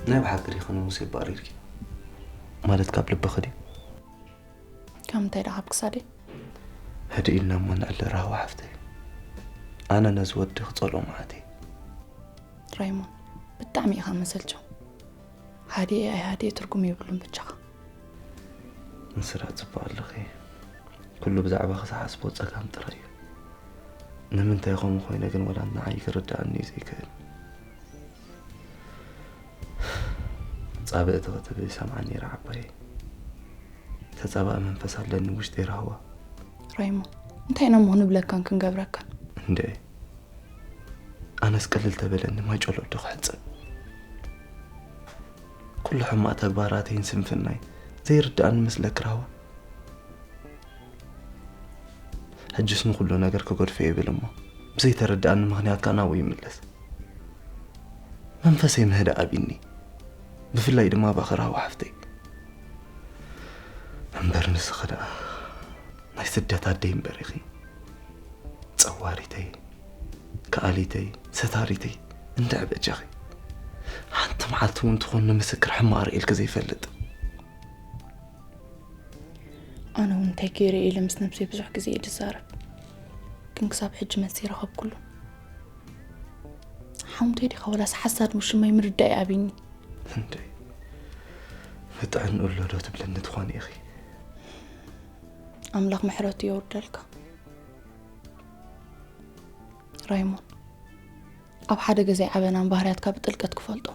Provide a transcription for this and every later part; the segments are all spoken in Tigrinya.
ናይ ብሓቂ ዲኺ ንሙሴ ኣባሪርኪ? ማለት ካብ ልብኺ ድዩ? ካብ ምንታይ ደኣ? ካብ ክሳደይ? ህድእ ኢልና እሞ ንዕለ ራህዋ ሓፍተይ። ኣነ ነዚ ወዲ ክጸልኦ መዓት እየ። ራይሞን፣ ብጣዕሚ ኢኻ መሰልቸው። ሃዲኤ ኣይሃዲኤ ትርጉም የብሉን ብቻኻ። ንስራ ጽቡቕ ኣለኺ። ኩሉ ብዛዕባኺ ዝሓስቦ ጸጋም ጥራይ እዩ። ንምንታይ ከምኡ ኮይነ ግን ወላ ንዓይ ክርድኣኒ እዩ ዘይክእል። ጻብእቲ ክትብል ይሰምዓ ነይረ ዓባየይ። ተጻባኢ መንፈስ ኣለኒ ውሽጠይ ራህዋ። ራይሞ፣ እንታይ ኢና እሞ ክንብለካን ክንገብረካን? እንደ ኣነስ ቅልል ተበለኒ ማይ ጨሎዶ ክሕጽብ። ኩሉ ሕማቕ ተግባራተይን ስንፍናይ ዘይርድኣኒ መስለኪ ራህዋ? ሕጅስ ንኹሉ ነገር ክገድፎ ይብል እሞ ብዘይተረድኣኒ ምኽንያትካ ናብኡ ይምለስ። መንፈሰይ ምህዳእ ኣቢኒ። ብፍላይ ድማ ባኺ ራህዋ ሓፍተይ። እምበር ንስኺ ደኣ ናይ ስደት ኣደይ እምበር ኢኺ። ጸዋሪተይ፣ ከኣሊተይ፣ ሰታሪተይ፣ እንድዒ በጃኺ። ሓንቲ መዓልቲ እውን ትኹን ንምስክር ሕማቕ ርእየልኪ ዘይፈልጥ። ኣነ እውን እንታይ ገይረ ኢለ ምስ ነብሰይ ብዙሕ ግዜ እየ ዝዛረብ። ግን ክሳብ ሕጂ መልሲ ኣይረኸብኩሉን። ሓሙተይ ዲኻ ወላስ ሓሳድ ሙሽመይ ምርዳእ ይኣብይኒ። እንደ ንጥዕንኡ ኣሎ ዶ ትብለኒ ትኾኒ ኢኺ? ኣምላኽ ምሕረቱ የውርደልካ። ራይሞን፣ ኣብ ሓደ ገዛ ኣይዓበናን ባህርያትካ ብጥልቀት ክፈልጦ።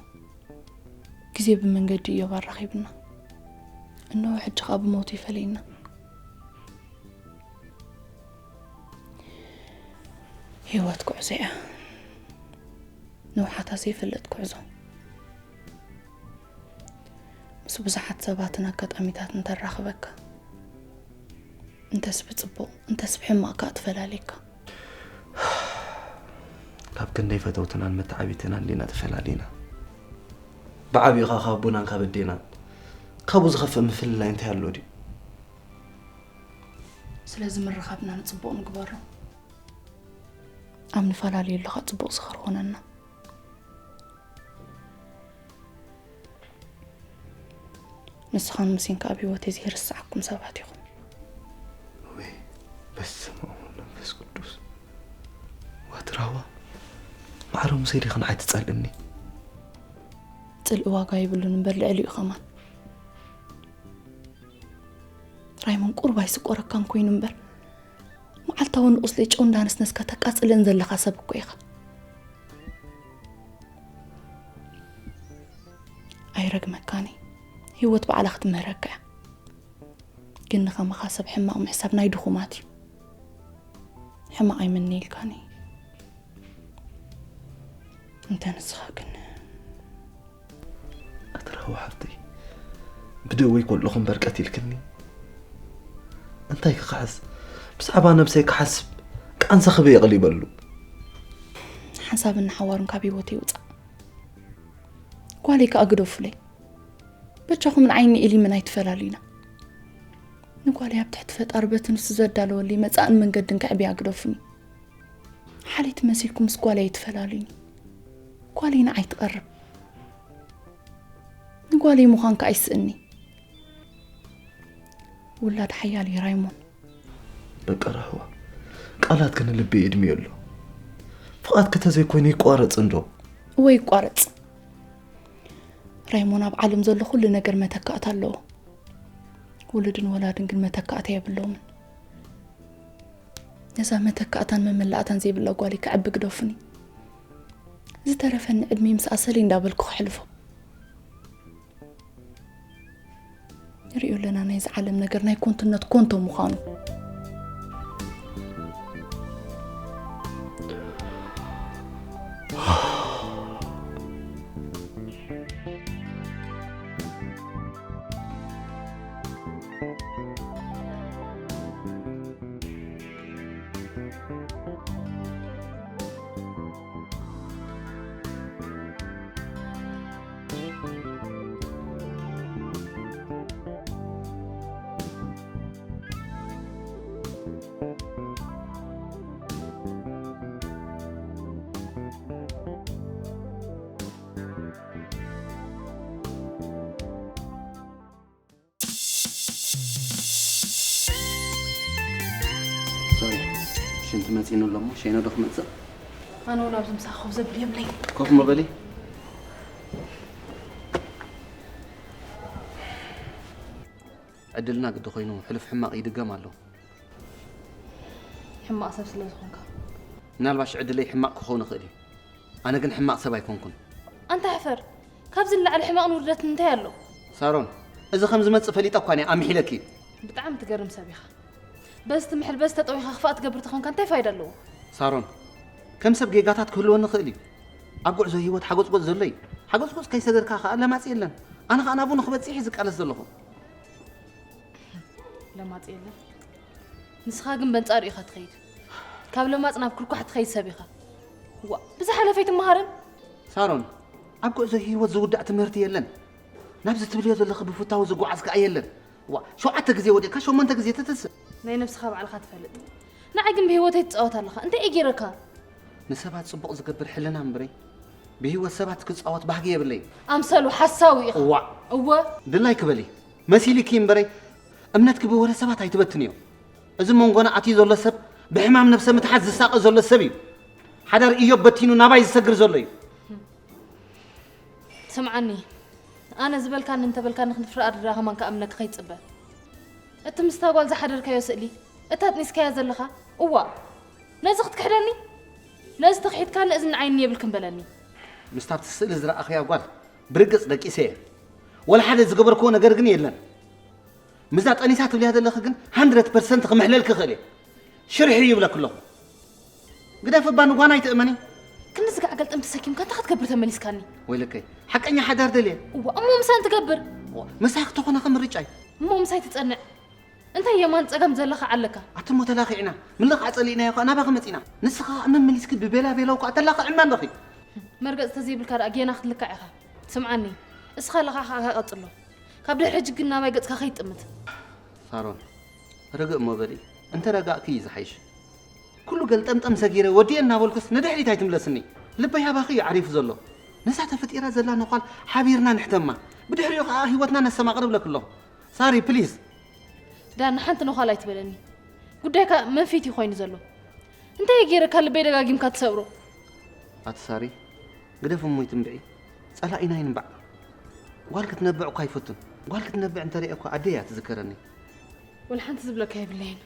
ግዜ ብመንገዲ እዮብ ኣራኺብና። እነሆ ሕጂ ኸኣ ብሞቱ ይፈለየና። ህይወት ጉዕዞ እያ። ንውሓታ ዘይፈልጥ ጉዕዞ። ምስ ብዙሓት ሰባትን ኣጋጣሚታት እንተራኽበካ፣ እንተስ ብጽቡቕ፣ እንተስ ብሕማቕ ከኣ ትፈላልየካ። ካብ ክንደይ ፈተውትናን መተዓቢትናን ዲና ተፈላሊና። ብዓቢኡ ኸኣ ካብ ኣቦናን ካብ ኣዴናን። ካብኡ ዝኸፍእ ምፍልላይ እንታይ ኣሎ ድዩ? ስለዚ ምርኻብና ንጽቡቕ ንግበሮ። ኣብ ንፈላለየሉ ኸኣ ጽቡቕ ዝኽሪ ኾነና። ንስኻን ሙሴን ከኣ ኣብ ህይወተይ ዘይርስዓኩም ሰባት ኢኹም። ወይ በስመ ኣብ ወወልድ ወመንፈስ ቅዱስ። ዋትራዋ ማዕረ ሙሴ ዲኺ ንዓይ ትጸልእኒ? ጽልኢ ዋጋ የብሉን እምበር ልዕሊኡ ኸማን። ራይሞን ቁሩብ ኣይስቆረካን ኮይኑ እምበር፣ መዓልታዊ ንቁስለይ ጨው እንዳነስነስካ ተቃጽለን ዘለኻ ሰብ እኮ ኢኻ። ኣይረግመካን እየ። ህይወት ባዕላ ክትምህረካ እያ። ግን ንኸማኻ ሰብ ሕማቕ ምሕሳብ ናይ ድኹማት እዩ። ሕማቕ ኣይምነየልካን እየ። እንተ ንስኻ ግን ኣቲ ራህዋ ሓፍተይ፣ ብደወይ ከለኹ እምበር ቀቲልክኒ። እንታይ ክኽሕስ? ብዛዕባ ነብሰይ ክሓስብ ቃንዛ ክበይ የቕሊበሉ። ሓንሳብን ንሓዋሩን ካብ ህይወተይ ይውጻእ። ጓለይ ከኣ ግደፉለይ። በጃኹም ንዓይኒ ኤሊምን ኣይትፈላልዩና። ንጓለይ ኣብ ትሕቲ ፈጣሪ በቲ ንሱ ዘዳለወለይ መጻእን መንገድን ከዕብያ ግደፉኒ። ሓለይቲ መሲልኩም ምስ ጓለይ ኣይትፈላልዩኒ። ጓለይ ንዓይ ትቐርብ። ንጓለይ ምዃን ከኣ ኣይስእኒ። ውላድ ሓያል እዩ ራይሞን። በቃ ራህዋ፣ ቃላትኪ ንልበይ የድምዮ ኣሎ። ፍቓድኪ ተዘይኮይኑ ይቋረጽ እንዶ? እወ ይቋረጽ። ራይሞን፣ ኣብ ዓለም ዘሎ ኩሉ ነገር መተካእታ ኣለዎ። ውሉድን ወላድን ግን መተካእታ የብሎምን። ነዛ መተካእታን መመላእታን ዘይብላ ጓለይ ከዕቢ ግደፉኒ። ዝተረፈኒ ዕድመይ ምስኣ ሰለይ እንዳበልኩ ከሕልፎ። ንሪኦ ኣለና ናይዚ ዓለም ነገር ናይ ኮንትነት ኮንቶ ምዃኑ። ሽንቲ መጺኑ ኣሎ እሞ ሸይኖ ዶ ክመጽእ? ኣነ እውን ኣብዚ ምሳኻ ኮፍ ዘብል የብለይ። ኮፍ እሞ በሊ። ዕድልና ግዲ ኮይኑ ሕሉፍ ሕማቕ ይድገም ኣሎ። ሕማቕ ሰብ ስለ ዝኾንካ። ምናልባሽ ዕድለይ ሕማቕ ክኸውን ይኽእል እዩ። ኣነ ግን ሕማቕ ሰብ ኣይኮንኩን። ኣንታ ሕፈር። ካብዚ ንላዕሊ ሕማቕን ውርደትን እንታይ ኣሎ? ሳሮን፣ እዚ ከም ዝመጽእ ፈሊጠ እኳ እየ ኣምሒለኪ። ብጣዕሚ ትገርም ሰብ ኢኻ። በዚ ትምሕል በዚ ተጠዊኻ ክፋእ ትገብር ተኾንካ እንታይ ፋይዳ ኣለዎ? ሳሮን፣ ከም ሰብ ጌጋታት ክህልወኒ ይኽእል እዩ። ኣብ ጉዕዞ ህይወት ሓጎጽጎጽ ዘሎ እዩ። ሓጎጽጎጽ ከይሰገርካ ከኣ ለማጽ የለን። ኣነ ከኣ ናብኡ ንክበጽሕ እየ ዝቃለስ ዘለኹ። ለማጽ የለን። ንስኻ ግን በንጻሩ ኢኻ ትኸይድ። ካብ ለማጽ ናብ ኩርኳሕ ትኸይድ ሰብ ኢኻ። ዋ፣ ብዝሓለፈ ኣይትመሃርን? ሳሮን፣ ኣብ ጉዕዞ ህይወት ዝውዳእ ትምህርቲ የለን። ናብዚ ትብልዮ ዘለኺ ብፍታው ዝጓዓዝ ከኣ የለን። ዋ፣ ሸውዓተ ግዜ ወዲቕካ ሸሞንተ ግዜ ትትስእ። ናይ ነብስኻ ባዕልኻ ትፈልጥ። ንዓይ ግን ብህይወተይ ትጻወት ኣለኻ። እንታይ እየ ገይረካ? ንሰባት ጽቡቕ ዝገብር ሕልና እምበረይ፣ ብህይወት ሰባት ክጻወት ባህጊ የብለይ። ኣምሰሉ ሓሳዊ ኢኻ። ዋ። እወ። ድላይ ክበሊ። መሲልኪ እምበረይ፣ እምነትኪ ብወረ ሰባት ኣይትበትንዮ። እዚ መንጎና ኣትዩ ዘሎ ሰብ ብሕማም ነብሰ ምትሓት ዝሳቐ ዘሎ ሰብ እዩ። ሓዳር ኢዮብ በቲኑ ናባይ ዝሰግር ዘሎ እዩ። ስምዓኒ፣ ኣነ ዝበልካኒ እንተበልካኒ ክንፍርኣድራ ከማን ክኣምነካ ከይትጽበ። እቲ ምስታ ጓል ዝሓደርካዮ ስእሊ፣ እታ ኣጥኒስካያ ዘለኻ፣ እዋ፣ ነዚ ክትክሕደኒ? ነዚ ተኽሒድካኒ እዝኒ ዓይኒ የብልክን በለኒ። ምስታ ኣብቲ ስእሊ ዝረኣኽያ ጓል ብርግጽ ደቂሰ እየ። ወላ ሓደ ዝገበርክዎ ነገር ግን የለን። ምስዛ ጠኒሳ ትብልያ ዘለኺ ግን ሃንድረድ ፐርሰንት ክምሕለልኪ እኽእል እየ። ሽርሒ ይብለኪ ኣለኹ። ግደፊ እባ ንጓና ኣይትእመኒ። ክንዲ ዝጋዕ ገልጠም ተሰኪምካ እንታይ ክትገብር ተመሊስካኒ? ወይለከይ፣ ሓቀኛ ሓዳር ደልየ። እዋ፣ እሞ ምሳይ እንትገብር? እዋ፣ ምሳይ ክተኾነ ከምርጫይ። እሞ ምሳይ ትጸንዕ? እንታይ የማን ጸጋም ዘለኻ ኣለካ? ኣቲ እሞ ተላኺዕና። ምልኻዕ ጸሊእናዮ ከኣ ናባኺ መጺና። ንስኻ ከኣ መመሊስኪ ብቤላ ቤላው ከኣ ተላኽዕና ኣለኺ። መርገጽ ተዘይብልካ ደኣ ጌና ክትልካዕ ኢኻ። ስምዓኒ፣ እስኻ ለኻዕካ ቀጽሎ። ካብ ድሕሪ ሕጂ ግን ናባይ ገጽካ ከይትጥምት። ሳሮን፣ ርግእ እሞ በሊ። እንተ ረጋእኪ እዩ ዝሓይሽ። ኩሉ ገልጠምጠም ሰጊረ ወዲኤ እናበልኩስ ንድሕሪት ኣይትምለስኒ። ልበይ ኣባኺ እዩ ዓሪፉ ዘሎ። ነዛ ተፈጢራ ዘላ ነዃል ሓቢርና ንሕተማ። ብድሕሪኡ ከኣ ህይወትና ነስተማቕር እብለኪ ኣለኹ። ሳሪ፣ ፕሊዝ። ዳን፣ ሓንቲ ነዃል ኣይትበለኒ። ጉዳይካ መንፊት እዩ ኮይኑ ዘሎ። እንታይ ገይረካ ልበይ ደጋጊምካ ትሰብሮ? ኣቲ ሳሪ፣ ግደፍ እሞ ይትንብዒ። ጸላኢና ይንባዕ። ጓል ክትነብዕ እኳ ኣይፈቱን። ጓል ክትነብዕ እንተሪኤ እኳ ኣደይ እያ ትዝከረኒ። ወላ ሓንቲ ዝብለካ የብለይን።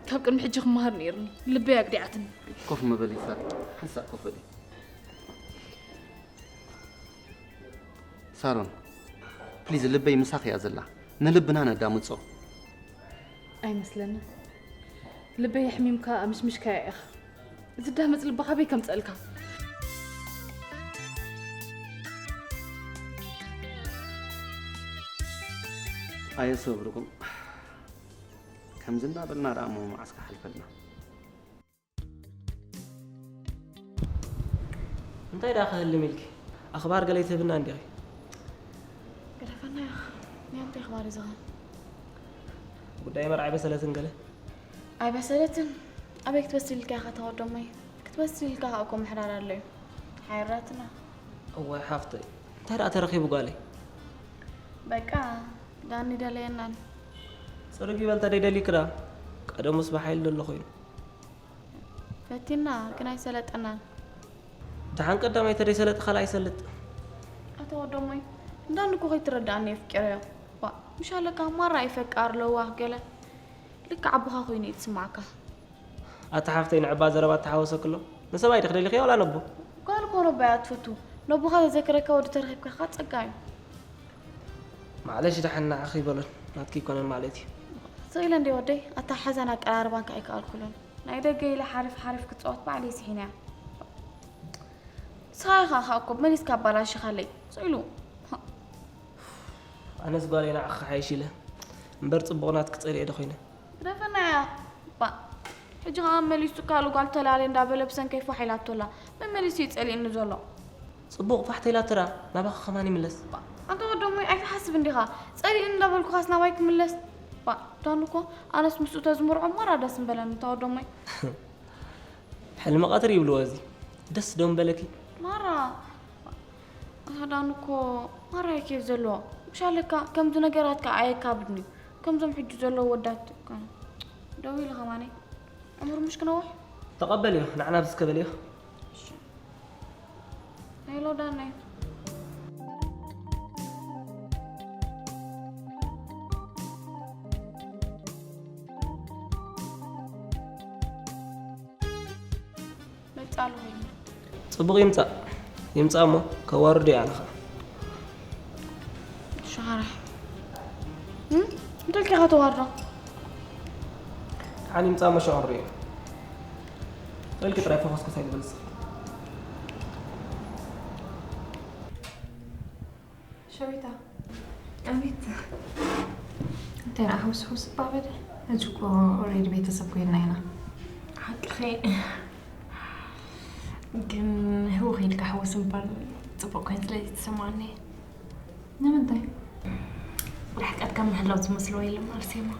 ካብ ቅድሚ ሕጂ ክመሃር ነይርኒ። ልበይ ኣግዲዓትኒ። ኮፍ ምበሊ ሳሪ። ሓንሳእ ኮፍ በሊ። ሳሮን፣ ፕሊዝ ልበይ ምሳኺ እያ ዘላ። ንልብና ነዳምጾ። ኣይመስለንን። ልበይ ኣሕሚምካ ኣምሽምሽካያ ኢኻ። ዝዳመጽ ልቢ ካበይ ከምጸልካ? ኣየሰብርኩም። ከምዚ እንዳበልና ደኣ እሞ መዓስ ክሓልፈልና? እንታይ ደኣ ክህልም ኢልኪ? ኣኽባር ገለ ኣይትህብና እንዲኺ? ግደፈና ኢኻ። ናይ እንታይ ኣኽባር እዩ ዝኻ? ጉዳይ መርዓ ኣይበሰለትን ገለ? ኣይበሰለትን። ኣበይ ክትበስል ኢልካ ኢኻ ተወደሞይ? ክትበስል ኢልካ ከኣ እኮ ምሕዳር ኣሎ እዩ። ሓይራትና። እዋይ ሓፍተይ፣ እንታይ ደኣ ተረኺቡ ጓለይ? በቃ፣ ዳኒ ደለየናን። ጽርግ ይበል ተደይ ደሊክዳ። ቀደሙስ ብሓይሊ ደሎ ኮይኑ። ፈቲና ግን ኣይሰለጠናን። ደሓን ቀዳማይ ተደይ ሰለጥ ካልኣይ ሰልጥ። ኣቶ ወዶሞይ፣ እንዳኒ እኮ ከይትረድኣኒ የፍቅረዮ። ዋ፣ ምሽ ኣለካ ማራ ይፈቃር ለዋህ ገለ። ልክዕ ኣቦኻ ኮይኑ እዩ ዝስማዓካ። ኣታ ሓፍተይ ንዕባ ዘረባ ተሓወሰክሎ። ንሰብኣይ ዲኽ ደሊኽዮ ዋላ ነቦ? ጓል እኮ ነቦ እያ ትፈቱ። ነቦኻ ዘዘክረካ ወዲ ተረኺብካ ኸዓ ጸጋ እዩ። ማዕለሽ ደሓን ንዓኺ ይበሎን ናትኪ ኣይኮነን ማለት እዩ። ስቕ ኢለ እንድየ ወደይ ኣተሓሕዛን ኣቀራርባን ከኣ ኣይከኣልኩሉን። ናይ ደገ ኢለ ሓሪፍ ሓሪፍ ክጻወት ባዕለይ ስሒነያ። ንስኻ ኢኻ ከኣ እኮ መሊስካ ኣባላሺኻለይ። ስቕ ኢሉ። ኣነስ ጓለይ ንዓኺ ክሓይሽ ኢለ እምበር ጽቡቕ ናትኪ ጸሊኤ ዶ ኮይነ? ግደፈና እያ። ባ፣ ሕጂ ኸኣ መሊሱ ካልእ ጓል ተላልየ እንዳበለ ብሰንከይ ፋሕ ኢላቶ ኣላ። መመሊሱ እዩ ጸሊእኒ ዘሎ። ጽቡቕ ፋሕ ተይላቶ ደኣ ናባኻ ከማን ይምለስ። ባ፣ ኣንታ ወዲ እሞይ ኣይትሓስብ እንዲኻ። ጸሊእኒ እንዳበልኩኻስ ናባይ ክምለስ? ባ፣ ዳኑ እኮ ኣነስ ምስኡ ተዝምርዖ ማራ ደስ ምበለኒ፣ ኣንታ ወዲ እሞይ። ሕልሚ ቀትሪ ይብልዎ እዚ። ደስ ዶ ምበለኪ? ማራ፣ ኣታ ዳኑ እኮ ማራ እዩ ኬፍ ዘለዎ። ምሽ ኣለካ ከምዚ ነገራት ከኣ ኣየካብድን እዩ። ከምዞም ሕጂ ዘለዉ ወዳት ደው ኢለ ከማነይ። عمر مش كنوح؟ ተቐበልዮ ንዓና ብዝከበልዮ ሄሎ ዳናይ። መጻሉ ሄሎ። ጽቡቕ ይምጻእ ይምጻእ እሞ ከዋርዶ እየ ኣነ ኸኣ ሸኻራይ። እም? እንታይ ኢልካ ተዋርዶ? ሓን ይምጻእ እሞ ሽዑ ንርእዮ ወልኪ ጥራይ ፈኾስ ከሳይ ዝበልጽ ሸዊታ ኣቤት። እንታይ ደኣ ሕውስ ሕውስ እባ በለ። ሕጂ እኮ ኦሬዲ ቤተሰብ ኮይንና ኢና። ሓቅኺ። ግን ህውኽ ኢልካ ሕውስ ምባል ጽቡቕ ኮይኑ ስለ ዝተሰማዓኒ። ንምንታይ? ርሕቀት ካብ ምህላው ዝመስሎ የለን ኣርሴማ።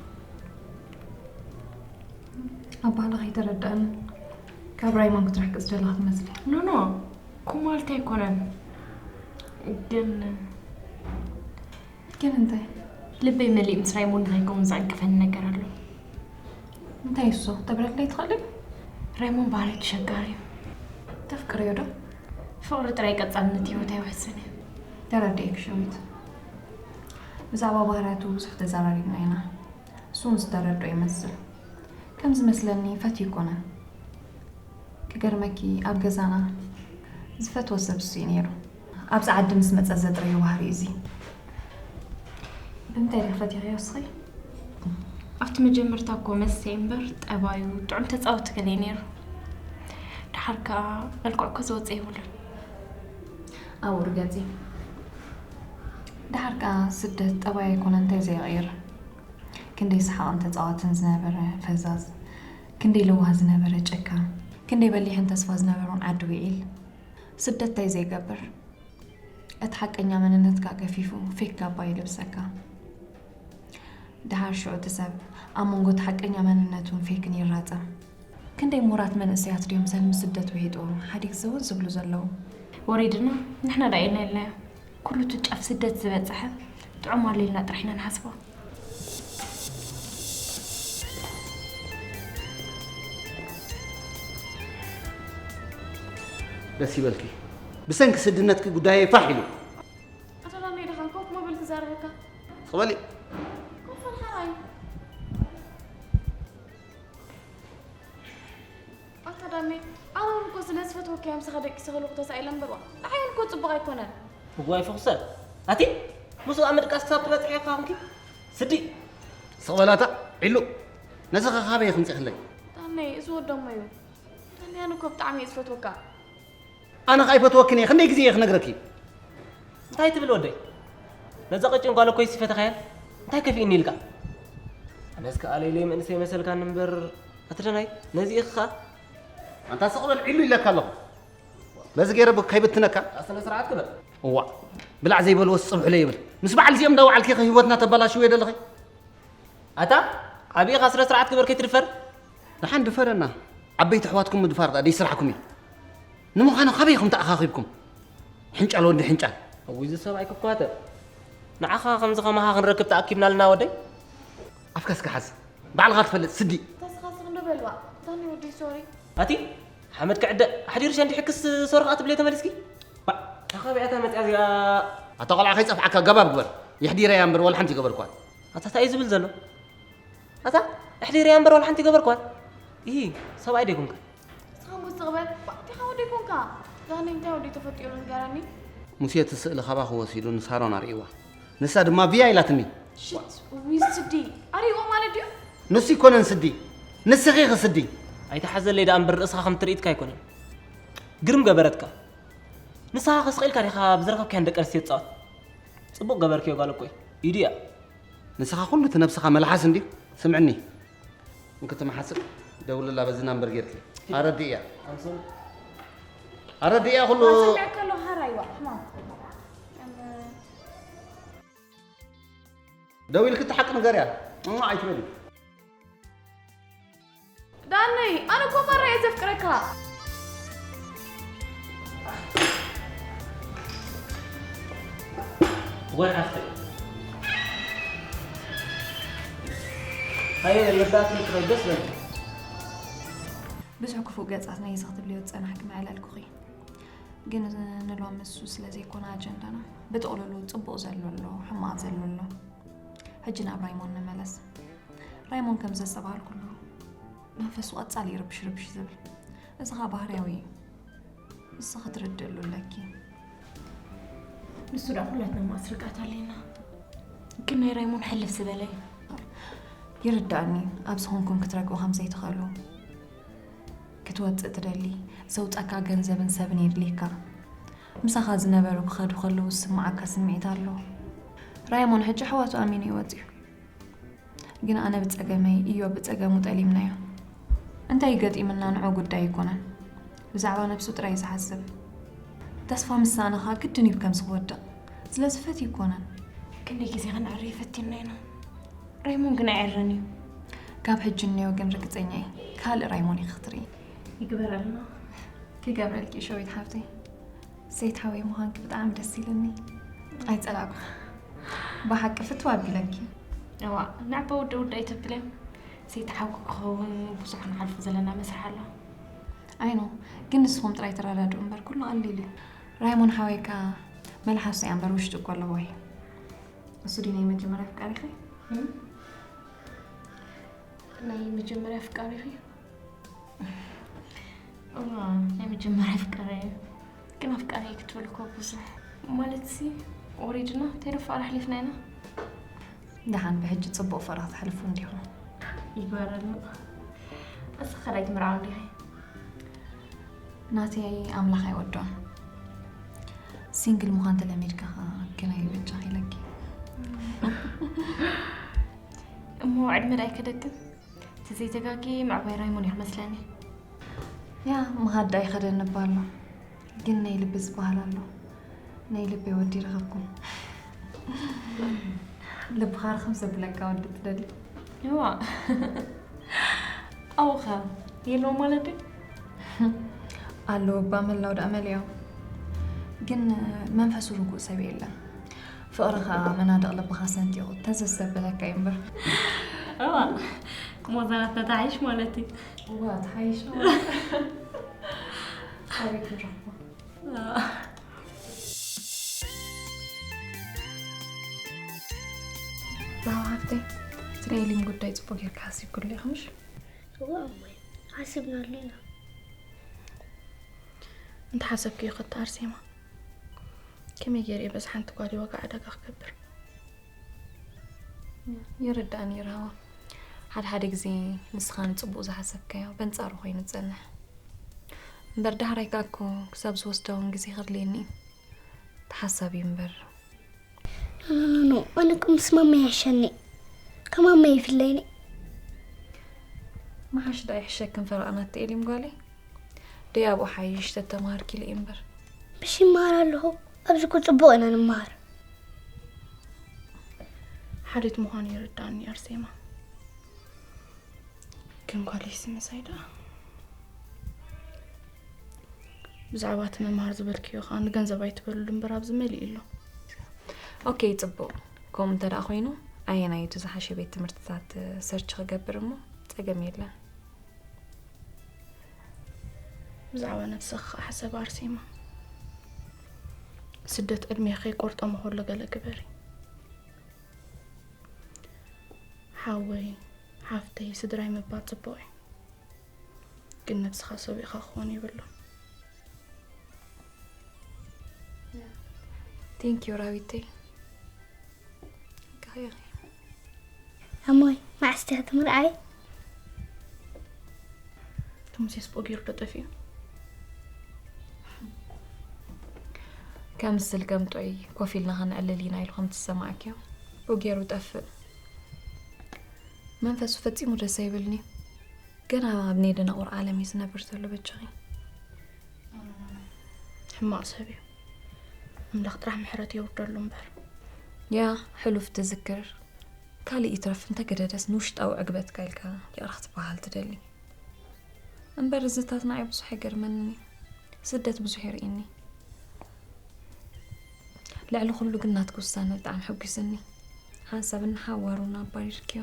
ኣባህላ ከይተረድኣኒ ካብ ራይሞን ክትርሕቂ ዝደለኻ ትመስሊ። ኖ ኖ፣ ከምኡ ማለት ኣይኮነን። ግን ግን እንታይ? ልበይ መሊእ ምስ ራይሞንድ ንኸይከውን ዘዕንቅፈኒ ነገር ኣሎ። እንታይ እሱ? ተብረለይ ትኽእሊ? ራይሞንድ ባህሪ ተሸጋሪ እዩ። ተፍቅርዮ ዶ? ፍቕሪ ጥራይ ቀጻልነት ህይወት ኣይውሕስን እዩ። ተረዲኤኪ ሸዊት። ብዛዕባ ባህርያቱ ብዙሕ ተዘራሪብና ኢና። እሱ እውን ዝተረድኦ ይመስል። ከም ዝመስለኒ ፈትዩ ኣይኮነን። ክገርመኪ ኣብ ገዛና ዝፈትዎ ሰብ እሱ እዩ ነይሩ። ኣብዚ ዓዲ ምስ መጸ ዘጥረዮ ባህሪ እዚ። ብምንታይ ዲኺ ፈቲኽዮ እስኺ? ኣብቲ መጀመርታ እኮ መስተይ እምበር ጠባዩ ጥዑም ተጻወቲ ገለ እዩ ነይሩ። ደሓር ከኣ መልክዑ እኮ ዝወጽእ የብሉን። ኣብኡ ርገጺ። ደሓር ከኣ ስደት ጠባይ ኣይኮነ እንታይ ዘይቕይር። ክንደይ ሰሓቕን ተጻዋትን ዝነበረ ፈዛዝ፣ ክንደይ ለዋህ ዝነበረ ጨካን፣ ክንደይ በሊሕን ተስፋ ዝነበሮን ዓዲ ውዒል። ስደት እንታይ ዘይገብር። እቲ ሓቀኛ መንነትካ ገፊፉ ፌክ ካባ ይለብሰካ። ደሓር ሽዑ እቲ ሰብ ኣብ መንጎ እቲ ሓቀኛ መንነቱን ፌክን ይራጸም። ክንደይ ምሁራት መንእሰያት ድዮም ሰልሚ ስደት ውሒጦም ሓዲግ ዘወር ዝብሉ ዘለዉ። ወሪድና ንሕና ደኣ ኢልና ኢልናዮ። ኩሉ እቲ ጫፍ ስደት ዝበጽሐ ጥዑም ኣሎ ኢልና ጥራሕ ኢና ንሓስቦ። ደስ ይበልኪ። ብሰንኪ ስድነትኪ ጉዳየይ ፋሕ ኢሉ። ኣቶ ላሜ ድኻ ኮፍ ምብል ክዛረበካ። ስቕ በሊ። ኮፍ በል ሓራይ። ኣታ ዳሜ፣ ኣነ እውን እኮ ስለ ዝፈትወካ እዮም ምሳኻ ደቂሰ ከለኹ ተሳኢለ እምበር ዋ። ንዓይ እውን እኮ ጽቡቕ ኣይኮነን። እዋይ ፍኹሰ፣ ኣቲ ምስኡ ኣብ ምድቃስ ክሳብ ትበጽሒ ኢኻ ኹንኪ። ስዲ። ስቕ በላታ ዒሉ። ነዚ ኸ ካበይ ከምጺእኽለይ? ዳሜ፣ እዚ ወዶሞ እዩ። ዳሜ፣ ኣነ እኮ ብጣዕሚ እየ ዝፈትወካ። ኣነ ኸኣ ይፈትወክን እየ። ክንደይ ግዜ እየ ክነግረኪ? እንታይ ትብል ወደይ? ነዛ ቀጭን ጓል እኮ ይሲፈተኻያ። እንታይ ከፊእኒ ኢልካ? ኣነስ ከኣ ለይለይ መንእሰይ መሰልካኒ እምበር ኣቲ ደናይ ነዚ ኢኻ። ኣንታ ስቕ በል ዒሉ ኢለካ ኣለኹ። በዚ ገይረ ብ-፣ ከይብትነካ። ስነ ስርዓት ግበር። እዋ ብላዕ ዘይበልዎስ ጽብሕለ ይብል። ምስ በዓል እዚኦም እንዳወዓልኪ ኢኺ ህይወትና ተበላሽውዮ ዘለኺ። ኣታ ዓብኻ ስነ ስርዓት ግበር ከይትድፈር። ደሓን ድፈረና። ዓበይቲ ኣሕዋትኩም ምድፋር ደኣ ደይ ስራሕኩም እዩ። ንምዃኑ ካበይ ኢኹም ተኣኻኺብኩም? ሕንጫል ወዲ ሕንጫል። እውይ እዚ ሰብኣይ ክኳተር። ንዓኻ ከምዚ ከማኻ ክንረክብ ተኣኪብና ኣለና ወደይ። ኣፍካ እስከ ሓዝ። ባዕልኻ ትፈልጥ ስዲ። ተስኻስኽ እንዶ በልባ። ዳኒ ወዲ ሶሪ። ኣቲ ሓመድ ክዕደ ኣሕዲርሽ እንዲ ሕክስ ሶሪ ከኣ ትብለይ ተመሊስኪ። ባ ካበይ ኣታ መጽያ እዚኣ። ኣታ ቆልዓ ከይጸፍዓካ ገባብ ግበር። የሕዲረያ እምበር ዋላ ሓንቲ ይገበርኳት። ኣታ እንታይ እዩ ዝብል ዘሎ? ኣታ ኣሕዲረያ እምበር ዋላ ሓንቲ ይገበርኳት። ይሂ ሰብኣይ ደይኮንካ። ንስኻ እሞ ስቕ በል። ባ ዲኻ ወደይ ኮንካ? ዳኒ እንታይ ወደይ ተፈጢሩ ንገረኒ። ሙሴ እቲ ስእሊ ካባኺ ወሲዱ ንሳሮን ኣርእይዋ። ንሳ ድማ ቪያ ኢላትኒ። ሽት ዊዝ ስዲ ኣሪዎ ማለት ድዩ? ንሱ ይኮነን ስዲ ንስኺ ኢኺ ስዲ። ኣይትሓዘለይ ደኣ እምበር ርእስኻ ከም ትርኢትካ ኣይኮነን። ግርም ገበረትካ። ንስኻ ከስቕ ኢልካ ዲኻ ብዝረኸብካየን ደቂ ኣንስትዮ ትጻወት? ጽቡቕ ገበርክዮ ጓል እኮይ። ኢዱ እያ። ንስኻ ኩሉ እቲ ነብስኻ መልሓስ እንድዩ። ስምዕኒ። እንክትመሓስእ ደውልላ በዚ ናምበር ጌርኪ። ኣረድእያ። ኣረድእያ ኩሉ። ሰሚዐካ ኣለኹ ሓራይ ዋ ሕማም። ደው ኢልኪ እቲ ሓቂ ንገርያ። እሞ ኣይትበሊ። ዳነይ ኣነ እኮ ማራ እየ ዘፍቅረካ። ወይ ሓፍተይ ኣየ መዳት ምክረይ ደስ በል። ብዙሕ ክፉእ ገጻት ናይ እዚ ክትብልዮ ዝጸናሕኪ መዕለልኩኺ። ግን ንሎሚ እሱ ስለ ዘይኮነ ኣጀንዳና፣ ብጥቕልሉ ጽቡቕ ዘሎ ኣሎ፣ ሕማቕ ዘሎ ኣሎ። ሕጂ ናብ ራይሞን ንመለስ። ራይሞን ከም ዘስተብሃልኩሉ መንፈሱ ቀጻሊ ይርብሽ ርብሽ ዝብል። እዚ ኸኣ ባህርያዊ እዩ። ንስኺ ክትርድእሉ ኣለኪ። ንሱ ደኣ ኩላትና ማስርቃት ኣለና። ግን ናይ ራይሞን ሕልፍ ዝበለ እዩ። ይርዳእኒ፣ ኣብ ዝኾንኩም ክትረግኡ ከም ዘይትኽእሉ። ክትወጽእ ትደሊ፣ ዘውጻካ ገንዘብን ሰብን የድልየካ። ምሳኻ ዝነበሩ ክኸዱ ከለዉ ዝስምዓካ ስምዒት ኣሎ። ራይሞን ሕጂ ኣሕዋቱ ኣሚኑ እዩ ወጺኡ። ግን ኣነ ብጸገመይ፣ እዮብ ብጸገሙ ጠሊምናዮ። እንታይ ገጢምና ንዑ ጉዳይ ኣይኮነን። ብዛዕባ ነብሱ ጥራይ ዝሓስብ። ተስፋ ምሳነኻ ግድን እዩ ከም ዝወድቕ። ስለዚ ፈትዩ ኣይኮነን። ክንደይ ግዜ ከነዕርዮ ፈቲንና ኢና። ራይሞን ግን ኣይዕረን እዩ። ካብ ሕጂ እንዮ ግን ርግጸኛ እየ። ካልእ ራይሞን ኢኺ ክትርኢ። ይግበረልና። ክገብረልኪ ሸዊት ሓፍተይ። ሰይት ሓወይ ምዃንኪ ብጣዕሚ ደስ ኢሉኒ። ኣይጸላእኩ። ብሓቂ ፍትው ኣቢለኪ። እዋ፣ ንዕባ ውደ ውደ ኣይተብልዮም። ሰይት ሓውኪ ክኸውን ብዙሕ ክንሓልፎ ዘለና መስርሕ ኣሎ። ኣይኖ፣ ግን ንስኹም ጥራይ ተረዳድኡ እምበር ኩሉ ቀሊል እዩ። ራይሞን ሓወይካ መልሓሱ እያ እምበር ውሽጡ እኮ ኣለዎ እዩ። እሱ ድዩ ናይ መጀመርያ ኣፍቃሪኺ? እም? ናይ መጀመርያ ኣፍቃሪኺ? እዋ፣ ናይ መጀመርያ ኣፍቃሪ እዩ። ግን ኣፍቃሪ ክትብል እኮ ብዙሕ ማለትሲ ወሪድና ተይዶ ፍቕሪ ኣሕሊፍና ኢና። ደሓን ብሕጂ ጽቡቕ ፍቕሪ ክተሕልፉ እንዲኹም። ይግበረልና። እስኺ ካልኣይቲ መርዓዊ እንዲኺ? ናተይ ኣምላኽ ኣይወዶን። ሲንግል ምዃን ተለሚድካ ኸኣ ግናይ በጃኺ ኢለኪ። እሞ ዕድመ ዶ ኣይከደክን? ተዘይተጋጊ ምዕባይ ራይሞን እዩ ክመስለኒ። ያ፣ ምኻድ ዶ ኣይኸደን እባ ኣሎ። ግን ናይ ልቢ ዝበሃል ኣሎ። ናይ ልበይ ወዲ ረኸብኩ። ልብኻ ርኽብ ዘብለካ ወዲ ትደሊ? እዋ። ኣብኡ ኸ የለዎም ማለት ድዩ? ኣለዉ እባ ምህላው ደኣ መሊኦም። ግን መንፈሱ ርጉእ ሰብ የለን። ፍቕሪ ኸኣ መናድቕ ልብኻ ሰንጢቑ ተዘዝ ዘብለካ እዩ እምበር። እዋ፣ ሞዛናትና ተሓይሽ ማለት እዩ። እዋ፣ ተሓይሽ ማለት እዩ። ኣበይ ክንረኽቦ? ዛዋ ሃብተይ፣ እቲ ናይ ኤሊም ጉዳይ ጽቡቕ ጌርካ ሓሲብክሉ ኢኻ ምሽ? እዋ እሞይ፣ ሓሲብናሉ ኢና። እንተሓሰብክዮ ከቶ ኣርሴማ፣ ከመይ ገይረ እየ በዚ ሓንቲ ጓል ዋጋ ዕዳጋ ክገብር? ይርዳእኒ እዩ ራህዋ። ሓደ ሓደ ግዜ ንስኻ ንጽቡቕ ዝሓሰብካዮ በንጻሩ ኮይኑ ዝጸንሕ። እምበር ዳሕራይ ከኣ እኮ ክሳብ ዝወስዳ እውን ግዜ ከድልየኒ እዩ። ተሓሳቢ እዩ እምበር። ኖ፣ ኖ፣ ኖ፣ ኣነ እኮ ምስ ማማ ይሕሸኒ። ካብ ማማ ይፍለይኒ። መሓሽ ደኣ ይሕሸክን ፈረቓ ናተይ ኤሊም ጓለይ። ደይ ኣብኡ ሓይሽ ተተማሃርኪ ኢለ እየ እምበር። ብሽ ይመሃር ኣለኹ። ኣብዚ እኮ ጽቡቕ ኢና ንመሃር። ሓሊት ምዃኑ ይርዳእኒ ኣርሴማ። ግን ጓለይ ስምሳይ ደኣ። ብዛዕባ እቲ ምምሃር ዝበልክዮ ኸኣ ንገንዘብ ኣይትበልሉ እምበር ኣብዚ መሊኡ ኣሎ። ኦኬ፣ ጽቡቕ። ከምኡ እንተ ደኣ ኮይኑ፣ ኣየናይ እዩ እቲ ዝሓሸ ቤት ትምህርትታት ሰርች ክገብር እሞ? ጸገም የለን። ብዛዕባ ነብስኺ ኸኣ ሕሰቢ ኣርሴማ። ስደት ዕድሜኺ ከይቆርጠሞ ከሎ ገለ ግበሪ። ሓወይ፣ ሓፍተይ፣ ስድራይ ምባል ጽቡቕ እዩ። ግን ነብስኻ ሰቢእኻ ክኾን የብሉን። ቴንክ ዩ ራዊተይ። ኣሞይ፣ መዓስ ዲኺ ትምርዓይ? እቲ ሙሴስ ብኡ ገይሩ ዶ ጠፊኡ? ከምስል ከም ጦይ ኮፍ ኢልና ኸነዕልል ኢና ኢሉ ከም ትሰማዕክዮ፣ ብኡ ገይሩ ጠፍእ። መንፈሱ ፈጺሙ ደስ ኣይብልን'ዩ። ገና ኣብ ናይ ደናቑር ዓለም እዩ ዝነብር ዘሎ በጃኺ። ሕማቕ ሰብ እዩ። ኣምላኽ ጥራሕ ምሕረት የውርደሉ እምበር። ያ፣ ሕሉፍ ትዝክር። ካልእ ይትረፍ እንተገደደስ ንውሽጣዊ ዕግበትካ ኢልካ ይቕረ ክትበሃል ትደሊ። እምበር እዝታት ንዓይ ብዙሕ ኣይገርመንን እዩ። ስደት ብዙሕ የርእየኒ። ልዕሊ ኩሉ ግን ናትኪ ውሳነ ብጣዕሚ ሕጒስኒ። ሓንሳብ እናሓዋሩና ኣባሪርክዮ።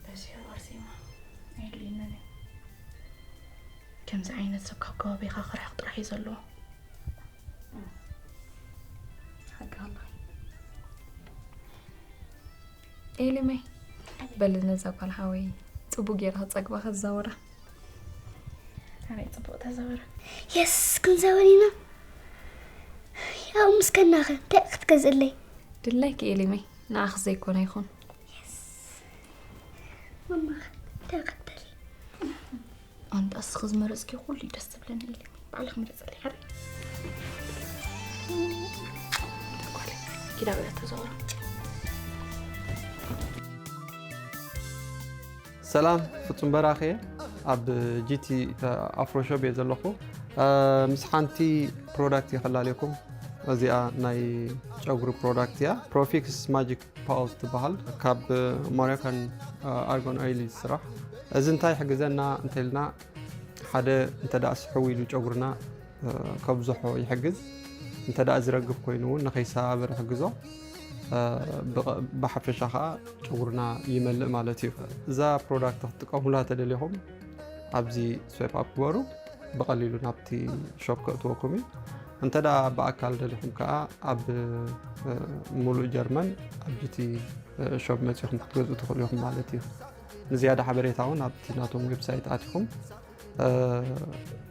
በዚሑ ኣርሴማ፣ ኣየድልየናን እዩ። ከምዚ ዓይነት ሰብ ካብ ከባቢኻ ክርሕቕ ጥራሕ እዩ ዘለዎ። ሓቂ ኣምላኽ። ኤሊመይ፣ በሊ ነዛ ጓል ሓወይ ጽቡቕ ጌራ ክጸግባ ከዛውራ። ኣበይ ጽቡቕ ተዛወረ። የስ፣ ክንዛወር ኢና። ያው ምስ ከናኸ እንታይ ክትገዝእለይ? ድላይኪ ኤሊመይ፣ ንዓኺ ዘይኮነ ይኹን። የስ። ማማ፣ እንታይ ክትደሊ? ኣንታ እስኺ ዝመረጽኪ ኩሉ እዩ ደስ ዝብለኒ ኢለ። ባዕልኺ ምረጽለይ ሓደ። ኪዳ ብላ ተዛወራ። ሰላም፣ ፍጹም በራኺ እየ። ኣብ ጂቲ ኣፍሮ ሾፕ እየ ዘለኹ። ምስ ሓንቲ ፕሮዳክት እየ ከላልየኩም። እዚኣ ናይ ጨጉሪ ፕሮዳክት እያ። ፕሮፊክስ ማጂክ ፓውዝ ትበሃል። ካብ ሞሮካን ኣርጎን ኦይል እዩ ዝስራሕ። እዚ እንታይ ይሕግዘና እንተልና፣ ሓደ እንተ ደኣ ስሕው ኢሉ ጨጉርና፣ እ፣ ከብዝሖ ይሕግዝ። እንተ ደኣ ዝረግፍ ኮይኑ እውን ንኸይሰባበር ይሕግዞ። እ፣ ብቐ-፣ ብሓፈሻ ኸኣ ጨጉርና ይመልእ ማለት እዩ። እዛ ፕሮዳክት ክትጥቀሙላ ተደሊኹም ኣብዚ ስዋይፕ ኣፕ ግበሩ። ብቐሊሉ ናብቲ ሾፕ ከእትወኩም እዩ። እንተ ደኣ ብኣካል ደሊኹም ከኣ ኣብ፣ እ፣ ሙሉእ ጀርመን ኣብ ጂቲ፣ እ፣ ሾፕ መጺኹም ክትገዝኡ ትኽእሉ ኢኹም ማለት እዩ። ንዝያዳ ሓበሬታ እውን ኣብቲ ናቶም ዌብሳይት ኣቲኹም፣ እ፣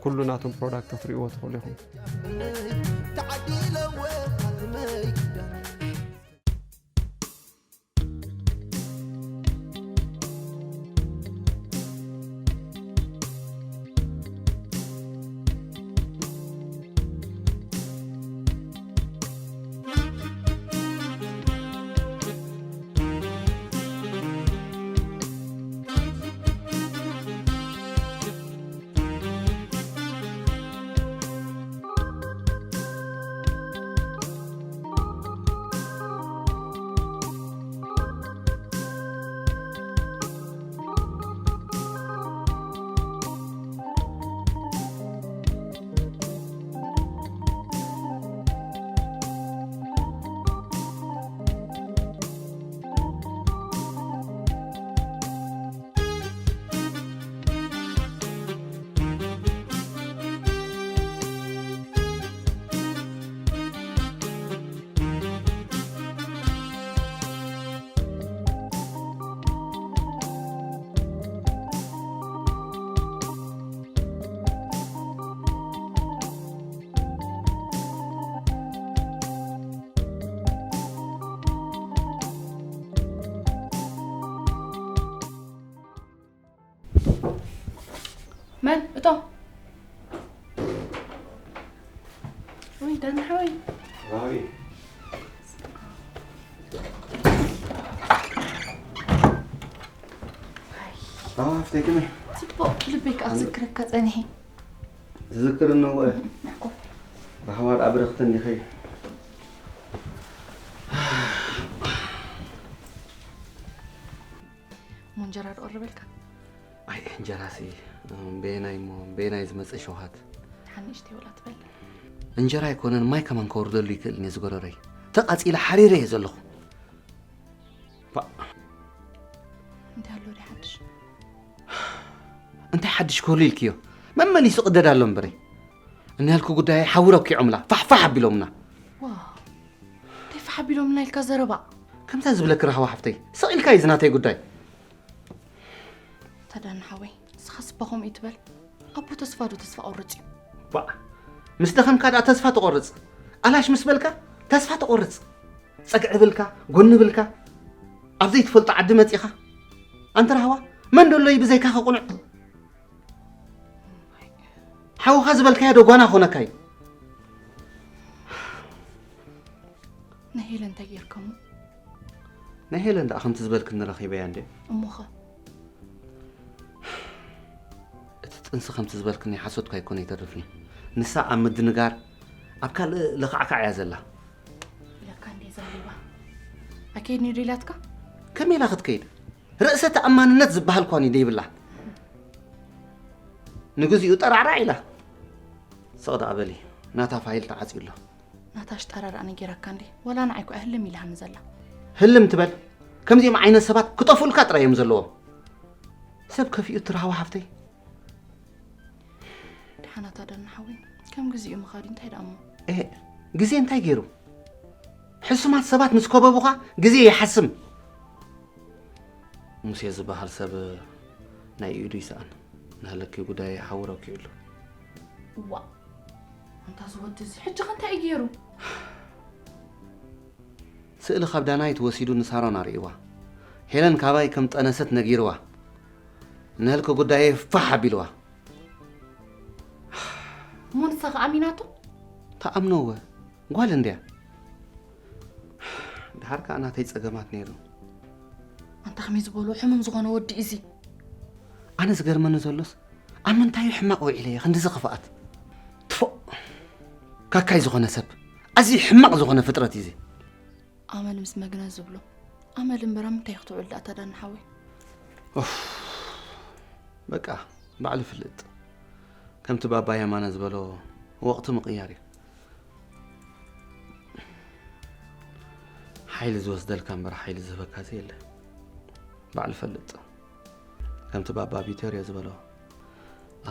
ኩሉ ናቶም ፕሮዳክት ክትርእይዎ ትኽእሉ ኢኹም። መን? እቶ። ወይ፣ ዳና ሓወይ። ራዊ። ኣይ። ኣፍተይ ከመይ? ጽቡቕ ልበይ ከኣ ክዝክረካ ጸኒሐ። ትዝክር እነወ። ናኮ። ራህዋ ደኣ ብረኽተን ዲኸይ? እሞ እንጀራ ዶ ቀረበልካ? ኣይ፣ እንጀራሲ፣ እም፣ በየናይ እሞ፣ በየናይ ዝመጽእ ሸውሃት? ሓንቲ ንእሽተይ ወላ ትበልዕ? እንጀራ ኣይኮነን፣ ማይ ከማን ከውርደሉ ይክእልን እየ ዝጎረረይ። ተቃጺለ ሓሪረ እየ ዘለኹ። ባ- እንታይ ኣሎ ድዩ ሓድሽ? እንታይ ሓድሽ ክህሉ ኢልክዮ? መመሊሱ ቅደድ ኣሎ እምበረይ። እኒሃልኩ ጉዳይ ሓዊ ረኪዖምላ፣ ፋሕፋሕ ኣቢሎምና። ዋው፣ እንታይ ፋሕ ኣቢሎምና ኢልካ ዘረባ? ከምዛ ዝብለኪ ራህዋ ሓፍተይ፣ ስቕ ኢልካ እዩ ዝናተይ ጉዳይ። ተዳን ሓወይ፣ ንስኻስ እባ ከምኡ ይትበል። ኣቦ ተስፋ ዶ ተስፋ ቆርጽ እዩ? ባእ፣ ምስ ደኸምካ ደኣ ተስፋ ትቆርጽ። ኣላሽ ምስ በልካ ተስፋ ትቆርጽ። ጸግዒ ብልካ፣ ጎኒ ብልካ፣ ኣብ ዘይትፈልጦ ዓዲ መጺኻ። ኣንተ ራህዋ፣ መን ደሎ እዩ ብዘይካኻ ቁኑዕ? ሓውኻ ዝበልካዮ ዶ ጓና ኮነካ እዩ? ንሄለን እንታይ ጌርካሞ? ናይ ሄለን ደኣ ከምቲ ዝበልክኒ ረኺበያ እንዴ። እሞኸ? እቲ ጥንሲ ከምቲ ዝበልክኒ ሓሶትካ ኣይኮነ ይተርፍኒ። ንሳ ኣብ ምድንጋር፣ ኣብ ካልእ ለኻዕካዕ እያ ዘላ። ኢላካ እንዴ ዘሊባ። ኣከይድኒ ዶ ኢላትካ? ከመይ ኢላ ክትከይድ? ርእሰ ተኣማንነት ዝበሃል እኳ ዘይብላ። ንግዚኡ ጠራዕራዕ ኢላ። ስቕ ደኣ በሊ፣ ናታ ፋይል ተዓጽዩ ኣሎ። ናታ ሽጣራ ደኣ ነጊራካ እንዴ? ወላ ንዓይ እኮ እያ ህልም ኢላሃኒ ዘላ። ህልም ትበል? ከምዚኦም ዓይነት ሰባት ክጠፍኡልካ ጥራይ እዮም ዘለዎም። ሰብ ከፊኡ ትራህዋ ሓፍተይ። ኣናታ ዳና ሓወይ፣ ከም ግዜኡ ምኻድ እንታይ ደኣ እሞ? ኤህ፣ ግዜ እንታይ ገይሩ? ሕሱማት ሰባት ምስ ከበቡኻ ግዜ ይሓስም። ሙሴ ዝበሃል ሰብ ናይ ኢዱ ይስኣን። ናለኪ ጉዳይ ሓውረኪ ይብሉ። ዋ፣ ኣንታ ዝወዲ እዚ ሕጂ ኸ እንታይ እዩ ገይሩ? ስእሊ ካብ ዳናይት ወሲዱ ንሳሮን ኣርእይዋ። ሄለን ካባይ ከም ጠነሰት ነጊርዋ። ንህልኪ ጉዳየ ፋሕ ኣቢልዋ። እሞ ንሳ ኸ ኣሚናቶ? ተኣምኖወ ጓል እንድያ። ድሓር ከኣ ናተይ ጸገማት ነይሩ። ኣንታ ከመይ ዝበሎ ሕሙም ዝኾነ ወዲ እዩ እዚ። ኣነ ዝገርመኒ ዘሎስ ኣብ ምንታይ እዩ ሕማቕ ውዒለ እየ ክንድዚ ክፍኣት? ትፎእ! ካካይ ዝኾነ ሰብ፣ ኣዝዩ ሕማቕ ዝኾነ ፍጥረት እዩ እዚ። ኣመል ምስ መግነ ዝብሎ። ኣመል እምበር ኣብ ምንታይ ክትውዕል ደኣ ታዳኒ ሓወይ? ኡፍ! በቃ ባዕሉ ፍልጥ። ከምቲ ባባ የማነ ዝበሎ ወቕቲ ምቕያር እዩ። ሓይሊ ዝወስደልካ እምበር ሓይሊ ዝህበካ ዘየለ። ባዕሉ ፈልጥ። ከምቲ ባባ ቪቶርዮ ዝበሎ፣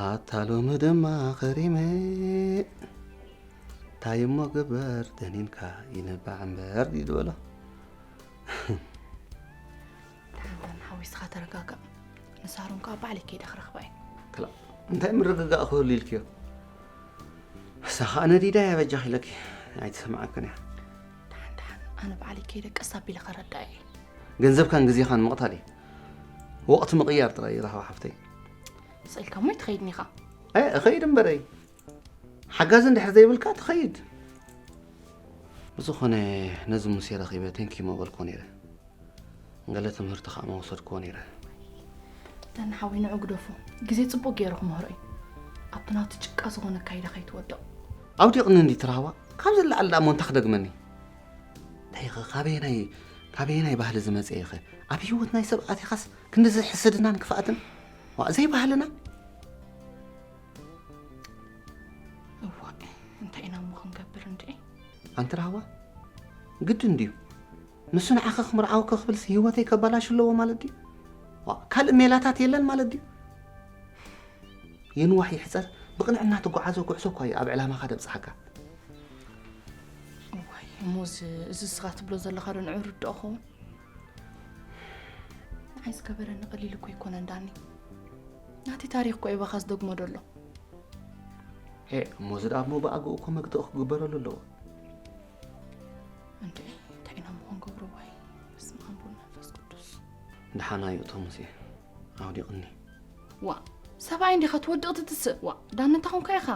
ኣታ ሎሚ ድማ ኸሪመ፣ እንታይ እሞ ግበር ደኒንካ ይንባዕ እምበር ድዩ ዝበሎ። ደሓን ደሓን ሓዊስኻ ተረጋጋእ። ንሳሮን ከኣ ባዕለይ ከይደ ክረኽባ እየ። ክላ፣ እንታይ ምርግጋእ ክህሉ ኢልክዮ? እሳ ኸኣ ነዲዳ እያ በጃኺ ኢለኪ ኣይትሰምዓክን እያ። ደሓን ደሓን ኣነ ባዕለይ ከይደ ቀስ ኣቢለ ከረድኣ እየ። ገንዘብካን ግዜኻን ምቕታል እዩ። ወቕቲ ምቕያር ጥራይ እዩ ራህዋ ሓፍተይ። ስቕ ኢልካ እሞ ኣይትኸይድን ኢኻ። ኣይ እኸይድ እምበረይ። ሓጋዚ እንድሕር ዘይብልካ ትኸይድ። ብዝኾነ ነዚ ሙሴ ረኺበ ተንኪ መበልኮ ነይረ። ገለ ትምህርቲ ኸኣ መወሰድክዎ ነይረ። ደን ሓወይ ንዑ ግደፎ። ግዜ ጽቡቕ ገይሩ ክምህሮ እዩ። ኣብቲ ናቱ ጭቃ ዝኾነ ኣካይዳ ከይትወድቕ። ኣውዲቕኒ እንዲ ትራህዋ ካብ ዝለዓል ደኣ እሞ እንታይ ክደግመኒ? እንታይ ኸ ካበየናይ ካበየናይ ባህሊ ዝመጸ ኢኸ? ኣብ ህይወት ናይ ሰብ ኣቲኻስ ክንድዚ ሕስድናን ክፍኣትን? ዋእ ዘይባህልና። እዋእ እንታይ ኢና እሞ ክንገብር እንድዒ? ኣንቲ ራህዋ ግድን ድዩ? ንሱ ንዓኺ ክምርዓወኪ ክብልሲ ህይወተይ ከባላሹ ኣለዎ ማለት ድዩ? ዋ፣ ካልእ ሜላታት የለን ማለት ድዩ? ይንዋሕ ይሕጸር ብቕንዕና ትጓዓዞ ጉዕዞ እኳ እዩ ኣብ ዕላማኻ ደብጽሓካ። እዋይ እሞ እዚ እዚ እስኻ ትብሎ ዘለኻ ዶ ንዑ ርድኦ ኸውን? ንዓይ ዝገበረኒ ቀሊል እኮ ኣይኮነን ዳኒ። ናተይ ታሪኽ እኮ እዩ ባኻ ዝደግሞ ደሎ። ሄ እሞ እዚ ደኣ እሞ ብኣግኡ እኮ መግትኦ ክግበረሉ ኣለዎ። እንዴ እንታይ ኢና እሞ ክንገብሮ ዋይ? በስመ ኣብ ወወልድ ወመንፈስ ቅዱስ። ደሓና እዩ እቶ ሙሴ ኣውዲቕኒ። ዋ ሰብኣይ እንዲኻ ትወድቕ ትትስእ ዋ ዳኒ እንታይ ኾንካ ኢኻ?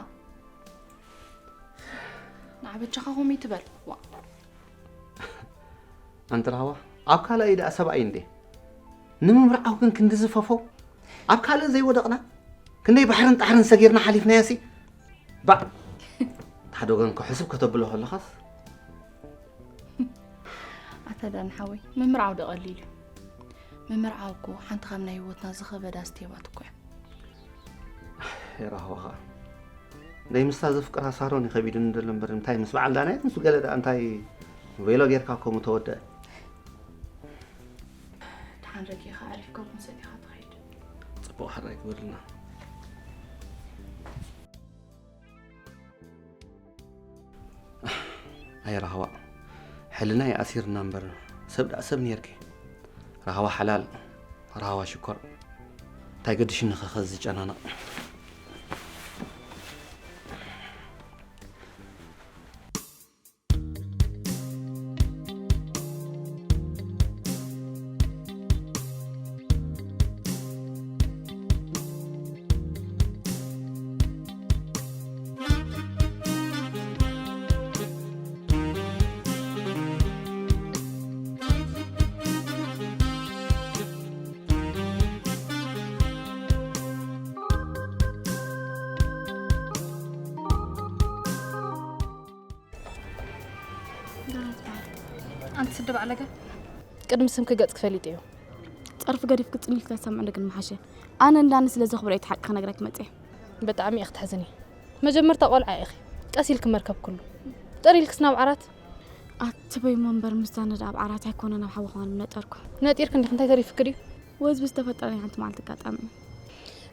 ንዓበጃኻ ከምኡ ይትበል ዋ። ኣንቲ ራህዋ ኣብ ካልኣይ ደኣ ሰብኣይ እንዴ? ንምምርዓው ግን ክንዲ ዝፈፈው ኣብ ካልእ ዘይወደቕና ክንደይ ባሕርን ጣሕርን ሰጊርና ሓሊፍናዮሲ ባዕ ሓደ ወገን ክሕስብ ከተብሎ ከለኻስ ኣታ ዳን ሓወይ ምምርዓው ዶ ቀሊል እዩ? ምምርዓው እኮ ሓንቲ ካብ ናይ ህይወትና ዝኸበዳ ስቴባት እኮ እያ። የራህዋ ኸዓ ደይ ምስታ ዘፍቅራ ሳሮን እዩ ከቢዱኒ ዘሎ እምበር እንታይ ምስ በዓል ዳናይት ምስ ገለ ደኣ እንታይ ቬሎ ጌርካ ከምኡ ተወደአ። ደሓን ረጊእኻ ኣዕሪፍካ ቡን ሰቲኻ ትኸይድ። ጽቡቕ ሕራይ ግበርልና። ኣይ ራህዋ ሕልናይ ኣሲርና እምበር ሰብ ደኣ ሰብ ኔርኪ። ራህዋ ሓላል ራህዋ ሽኮር እንታይ ገድሽኒ ኸኸ ዝጨናነቕ። ኣንቲ ስዲ ባዕለገ ቅድሚ ስምኪ ገጽ ክፈሊጥ እዩ። ጸርፊ ገዲፍኪ ጽን ኢልኪ ተሰምዕኒ ግን ምሓሸ። ኣነ እንዳኒ ስለ ዘኽብሮ እቲ ሓቂ ክነግረኪ መጽየ። ብጣዕሚ ኢኺ ትሕዝኒ። መጀመርታ ቆልዓ ኢኺ። ቀስ ኢልኪ መርከብ ኩሉ። ጥር ኢልክስ ናብ ዓራት። ኣትበይ እሞ እምበር ምስታ ነዳ ኣብ ዓራት ኣይኮነን ኣብ ሓዊ ክኾን ነጠርኩ። ነጢርክ እንዲኽ እንታይ ተሪፍክ ድዩ? ወዝ ብዝተፈጠረ ናይ ሓንቲ መዓልቲ ኣጋጣሚ እዩ።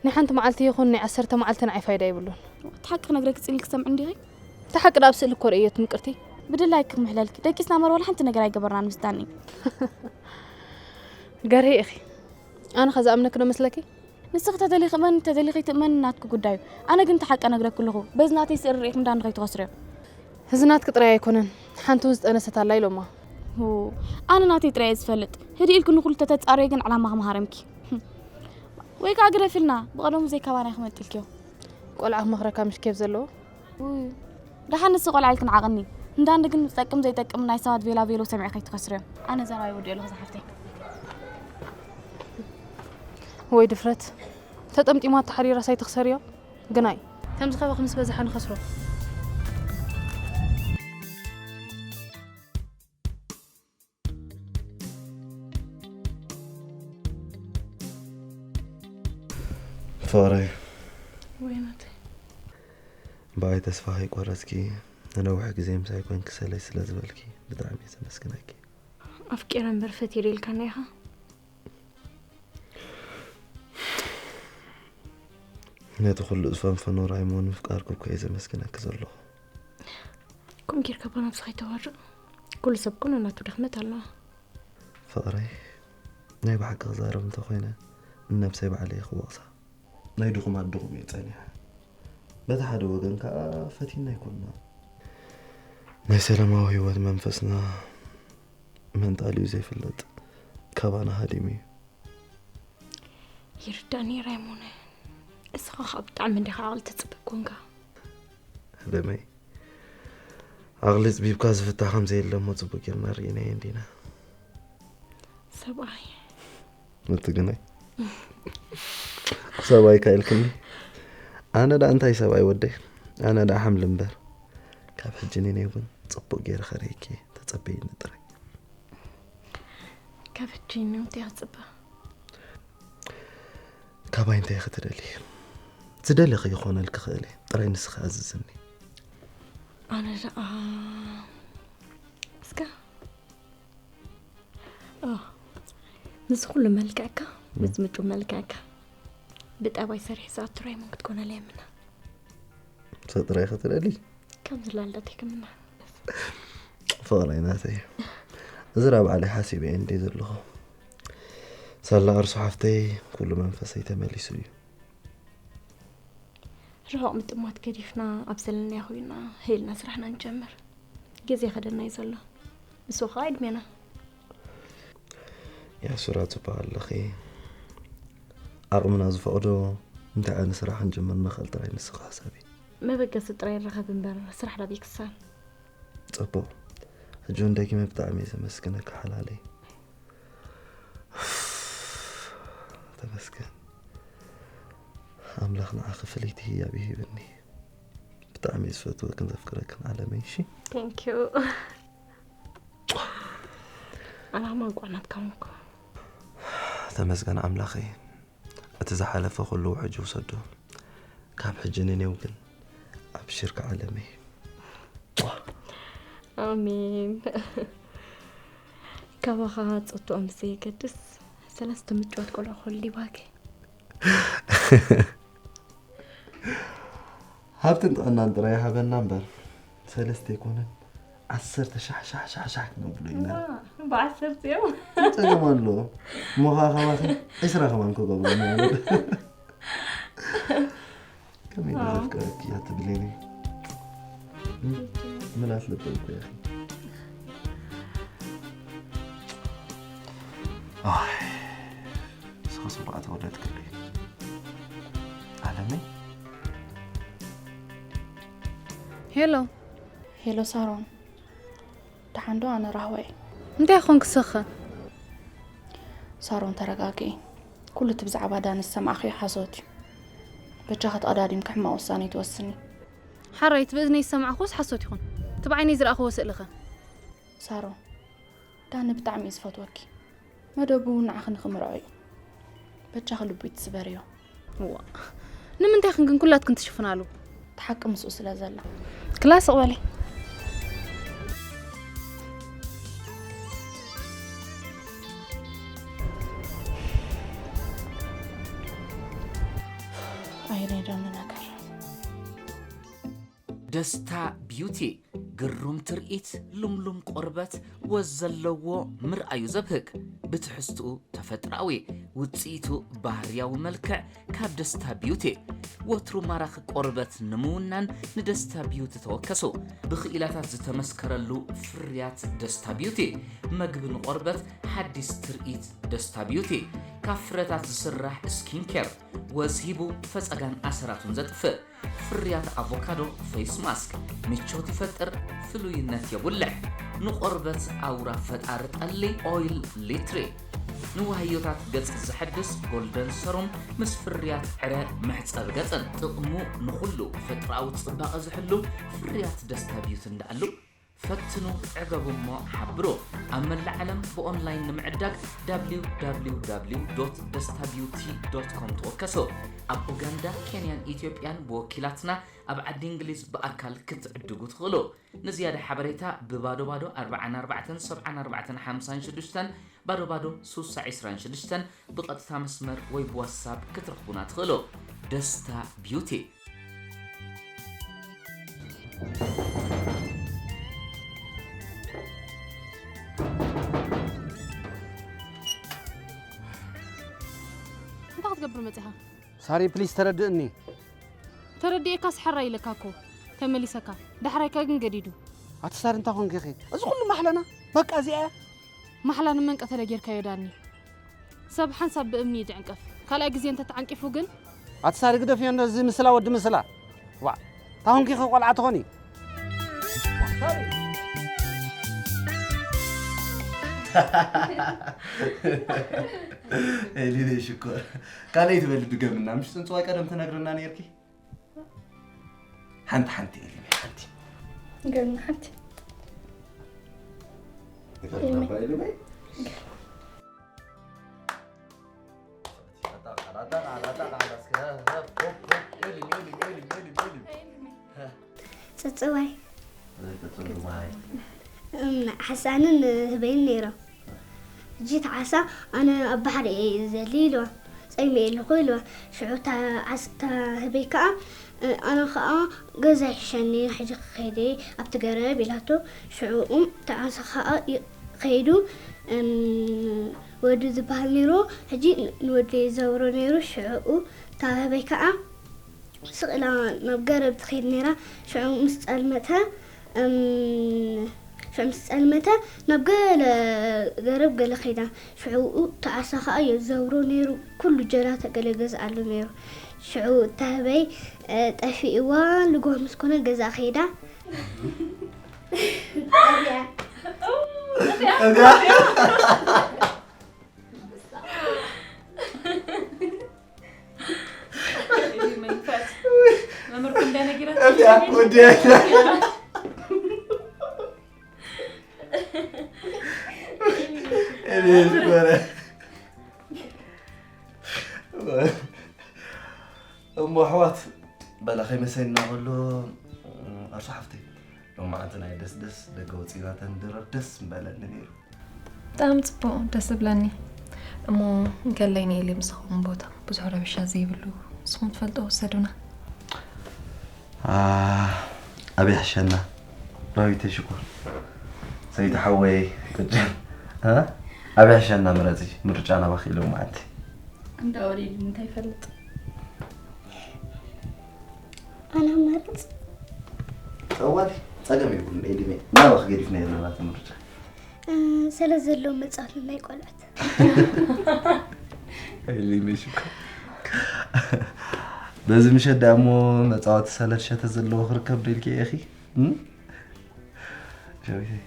ናይ ሓንቲ መዓልቲ ይኹን ናይ ዓሰርተ መዓልቲ ንዓይ ፋይዳ የብሉን። እቲ ሓቂ ክነግረኪ ጽን ኢልኪ ትሰምዒ እንዲኺ? እቲ ሓቂ ዳኣ ኣብ ስእሊ እኮ ርእየዮ ትምቅርቲ። ብድላይኪ ክምሕለልኪ ደቂስና እምበር ዋላ ሓንቲ ነገር ኣይገበርናን ምስዳኒ። ገርሂ ኢኺ። ኣነ ከ ዝኣምነኪ ዶ መስለኪ? ንስኺ ተደሊኺ እመኒ ተደሊኺ ኣይትእመኒ ናትኪ ጉዳይ እዩ። ኣነ ግን እቲ ሓቂ እነግረኪ ኣለኹ። በዚ ናተይ ስእሊ ርኢኺ እንዳኒ ከይትኸስርዮ። እዚ ናትኪ ጥራይ ኣይኮነን፣ ሓንቲ እውን ዝጠነሰት ኣላ ኢሎማ። ሁ፣ ኣነ ናተይ ጥራይ እየ ዝፈልጥ። ህድእ ኢልኪ ንኹሉ ተተጻርዮ ግን ዕላማኺ ምሃረምኪ። ወይ ከኣ ግደፍልና፣ ብቐደሙ ዘይካባና ክመጥልኪዮ። ቆልዓ ክመኽረካ ምሽ ኬፍ ዘለዎ። ውይ፣ ደሓን ንሲ ቆልዓ ኢልክን ዓቕኒ። እንዳንዲ ግን ዝጠቅም ዘይጠቅም ናይ ሰባት ቬላ ቬሎ ሰሚዐ ከይትኸስርዮ። ኣነ ዘራይ ወዲ ኣለኹ ዝሓፍተይ። ወይ ድፍረት። ተጠምጢማ ተሓሪራስ ኣይትኽሰርዮ። ግናይ። ከምዚ ካባኺ ምስ በዝሓ ንኸስሮ። ፍቕረይ ወይ ናተይ ብኣይ ተስፋ ከይቆረፅኪ ንነዊሕ ግዜ ምሳይ ኮንኪ ሰለይ ስለ ዝበልኪ ብጣዕሚ እየ ዘመስግነኪ። ኣፍቂረ እምበር ፈትየ ዶ ኢልካኒ ኢኻ? ነቲ ኩሉ ዝፈንፈኖ ራይሞ ንምፍቃርኪ እኮ እየ ዘመስግነኪ ዘለኹ። ከምኡ ጌርካ እባ ነብስኻ ኣይተዋርድ። ኩሉ ሰብ እኮ ነናቱ ድኽመት ኣለዎ። ፍቕረይ ናይ ብሓቂ ክዛረብ እንተኾይነ ንነብሰይ ባዕለይ እየ ክወቕሳ። ናይ ድኹማት ድኹም እየ ጸኒሐ። በቲ ሓደ ወገን ከኣ ፈቲና ኣይኮንና። ናይ ሰላማዊ ህይወት መንፈስና መንጣሊኡ ዘይፍለጥ ካባና ሃዲሙ እዩ። ይርዳእኒ ራይሞነ፣ እስኻ ኸኣ ብጣዕሚ እንዲኻ ዓቕሊ ተጽብብ ኮንካ። ደመይ፣ ዓቕሊ ጽቢብካ ዝፍታሕ ከም ዘየለ እሞ ጽቡቕ ጌርና ርኢናዮ እንዲና። ሰብኣይ። እቲ ግናይ ሰብኣይ ካኢልክኒ። ኣነ ደኣ እንታይ ሰብኣይ ወደይ፣ ኣነ ደኣ ሓምሊ እምበር። ካብ ሕጂ ንኔ እውን ጽቡቕ ገይረ ኸርእየኪ ተጸበይኒ ጥራይ። ካብ ሕጂ ንምንታይ ክጽበ? ካባይ እንታይ ክትደሊ? ዝደለኺ ይኾነልኪ ክእል እየ፣ ጥራይ ንስኺ ኣዝዝኒ። ኣነ ደኣ እስከ ኦ፣ ምስዚ ኩሉ መልክዕካ፣ ምስዚ ምጩ መልክዕካ ብጠባይ ሰሪሑ ዝኣቱ ራይሞን ክትኮነለይ እምነ። ምሳይ ጥራይ ኢኺ ትደልዪ? ከምዚ ላልደት ይክምና። ፍቕረይ ናተይ፣ እዚ ዳ ባዕለይ ሓሲበ እየ እንድየ ዘለኹ። ሳላ ቅርሱ ሓፍተይ ኩሉ መንፈሰይ ተመሊሱ እዩ። ርሑቕ ምጥማት ገዲፍና ኣብ ዘለናዮ ኮይና ሃይልና ስራሕና ንጀምር። ግዜ ይኸደና እዩ ዘሎ። ንሱ ኸኣ ዕድሜና። ያሱራ ጽቡቕ ኣለኺ። ዓቕምና ዝፈቕዶ እንታይ ዓይነት ስራሕ ክንጅምር ንኽእል ጥራይ ንስኺ ሕሰቢ። መበገሲ ጥራይ ይረኸብ እምበር ስራሕ ዳብ ይክሳን። ጽቡቕ። ሕጂ እውን ደጊመ ብጣዕሚ እየ ዘመስግነካ ሓላለይ። ተመስገን ኣምላኽ ንዓኺ ፍልይቲ ህያብ ይሂብኒ። ብጣዕሚ እየ ዝፈትወክን ዘፍቅረክን ዓለመይ። እሺ። Thank you። ኣነ ከማን እንቋዕ ናትካ ኮንኩ። ተመስገን ኣምላኸይ፣ እቲ ዝሓለፈ ኩሉ ውሕጅ ውሰዶ። ካብ ሕጂ ንኔው ግን ኣብሽርካ ዓለመይ። ኣሜን። ካባኻ ጸትኦም ብዘየገድስ ሰለስተ ምጭዋት ቆልዑ ክወልድ ይባርክ። ሃብትን ጥዕናን ጥራይ ይሃበና እምበር ሰለስተ ኣይኮነን ዓሰርተ ሻሕ ሻሕ ሻሕ ሻሕ ክነብሎ ኢና። ብዓሰርተ እዮም። ጸገም ኣለዎ። እሞ ከዓ ካባኺ ዒስራ ከማን ክገብሩ ማለት። ከመይ ኢለ ዘፍቅረኪ እያ ትብለኒ? ምላስ ልበይ እኮ ኢኺ። ኣይ፣ ንስኺ ጽቡቕ ተወለድክለይ። ዓለመይ። ሄሎ። ሄሎ ሳሮን። ደሓን ዶ ኣነ ራህዋ እየ። እንታይ ኾንክ ስኸ? ሳሮን ተረጋግኢ። ኩሉ እቲ ብዛዕባ ዳኒ ዝሰማዕኽዮ ሓሶት እዩ። በጃኺ ተቐዳዲምኪ ሕማቕ ውሳነ ኣይትወስኒ። ሓራይ እቲ ብእዝነይ ዝሰማዕኽዎስ ሓሶት ይኹን። እቲ ብዓይነይ ዝረኣኽዎ ስእሊ ኸ? ሳሮን፣ ዳኒ ብጣዕሚ እዩ ዝፈትወኪ። መደቡ እውን ንዓኺ ንኽምርዖ እዩ። በጃኺ ልቡ ኣይትስበርዮ። እዋ ንምንታይ ክንክን ኩላትክን ትሽፍናሉ? እቲ ሓቂ ምስኡ ስለ ዘሎ። ክላስ ስቕ በሊ። I really don't know ነገር። ደስታ ቢዩቲ ግሩም ትርኢት፣ ልምሉም ቆርበት፣ ወዝ ዘለዎ ምርኣዩ ዘብህግ፣ ብትሕዝትኡ ተፈጥሮኣዊ፣ ውፅኢቱ ባህርያዊ መልክዕ ካብ ደስታ ቢዩቲ። ወትሩ ማራኺ ቆርበት ንምውናን ንደስታ ቢዩቲ ተወከሱ። ብኽኢላታት ዝተመስከረሉ ፍርያት ደስታ ቢዩቲ። መግቢ ንቆርበት፣ ሓዲስ ትርኢት ደስታ ቢዩቲ። ካብ ፍረታት ዝስራሕ ስኪን ኬር፣ ወዝ ሂቡ ፈፀጋን ኣሰራቱን ዘጥፍእ። ፍርያት ኣቮካዶ ፌስ ማስክ ምቾት ይፈጥር፣ ፍሉይነት የጉልሕ። ንቆርበት ኣውራ ፈጣሪ ጠሊ ኦይል ሊትሪ። ንዋህዮታት ገጽ ዘሐድስ ጎልደን ሰሩም ምስ ፍርያት ዕረ መሕጸቢ ገጽን። ጥቕሙ ንኹሉ ተፈጥሮኣዊ ጽባቐ ዝሕሉ ፍርያት ደስታ ቢዩቲ እንዳኣሉ። ፈትኑ፣ ዕገቡ እሞ ሓብሩ። ኣብ መላእ ዓለም ብኦንላይን ንምዕዳግ www.destabeauty.com ተወከሱ። ኣብ ኡጋንዳ፣ ኬንያን ኢትዮጵያን ብወኪላትና ኣብ ዓዲ እንግሊዝ ብኣካል ክትዕድጉ ትኽእሉ። ንዝያዳ ሓበሬታ ብባዶ ባዶ ኣርባዓን ኣርባዕተን ሰብዓን ኣርባዕተን ሓምሳን ሽዱሽተን፣ ባዶ ባዶ ሱሳ ዒስራን ሽዱሽተን ብቐጥታ መስመር ወይ ብዋትሳፕ ክትረኽቡና ትኽእሉ። ደስታ ቢዩቲ። እንታይ ክትገብር መፂኻ? ሳሪ ፕሊስ ተረድእኒ። ተረዲኤካ ስሓራ ኢለካ እኮ ተመሊሰካ ዳሕራይካ ግን ገዲዱ። ኣቲ ሳሪ እንታይ ኮንኪ ኢኺ? እዚ ኩሉ ማሕለና በቃ እዚኣ እያ። ማሕላ ንመን ቀተለ ጌርካዮ ዳኒ? ሰብ ሓንሳብ ብእምኒ እዩ ዝዕንቀፍ። ካልኣይ ግዜ እንተተዓንቂፉ ግን ኣቲ ሳሪ ግደፍዮ ነዚ ምስላ ወዲ ምስላ። ዋ ታሁንኪ ኸ ቆልዓ ትኾኒ? ኤሊነይ ሽኮር ካልኣይ ትበሊ ድገምና ምሽ ፅንፅዋይ ቀደም ትነግርና ነርኪ ሓንቲ ሓንቲ ኤሊነይ ሓንቲ ገርና ሓንቲ ንገርና እባ ኤሊነይ ፅፅዋይ ሓሳንን ህበይን ነይሮም። ሕጂ እቲ ዓሳ ኣነ ኣብ ባሕሪ እየ ዘሊ ኢልዋ። ፀሚኤ ኣለኹ ኢልዋ። ሽዑ እታ ዓስ- እታ ህበይ ከዓ ኣነ ከዓ ገዛ ይሕሸኒ ሕጂ ክኸይደ ኣብቲ ገረብ ኢላቶ። ሽዑ እታ ዓሳ ከዓ ከይዱ ወዱ ዝበሃል ነይሩ። ሕጂ ንወዱ የዘውሮ ነይሩ። ሽዑ እታ ህበይ ከዓ ስቕ ኢላ ናብ ገረብ ትኸይድ ነይራ። ሽዑ ምስ ጸልመተ እም፣ ሽዑ ምስ ጸልመተ ናብ ገለ ገረብ ገለ ኸይዳ። ሽዑ እታ ዓሳ ኸኣ የዘውሮ ነይሩ። ኩሉ ጀላተ ገለ ገዝኣሉ ነይሩ። ሽዑ እታ ህበይ እ፣ ጠፊእዋ ልጓም ምስ ኮነ ገዛ ኸይዳ። እዚኣ እኮ ወዲያ እኔ ሽኮረ እሞ ኣሕዋት በላ ከይመሰልና ከሎ ኣርሶ ሓፍተይ ሎማዓንቲ ናይ ደስ ደስ ደገ ወፂና ተንድረር ደስ ምበለኒ ነይሩ። ብጣዕሚ ፅቡቕ ደስ ዝብለኒ። እሞ እንከለይ ንኤሊ ምሳኹም ቦታ ብዙሕ ረብሻ ዘይብሉ ንስኹም ትፈልጦ ውሰዱና። ኣበይ ሕሸና ዳዊተይ ሽኮር ሰይቲ ሓወይ ቅጭን ኣበይ ሕሸና ምረፂ ምርጫ ናባኺ ሎማዓንቲ። እንዳ ወሊድ እንታይ ይፈልጥ? ኣነ መርጽ ጠዋል ጸገም የብሉን ኤሊሜ ናባኺ ገዲፍና የለና እቲ ምርጫ። ስለ ዘሎ መጻወቲ ናይ ቆልዑት። ኤሊሜ ሽኮር በዚ ምሸት ደኣ እሞ መጻወቲ ሰለድ ሸተ ዘለዎ ክርከብ ዶ ኢልኪ ኢኺ? ሸዊተይ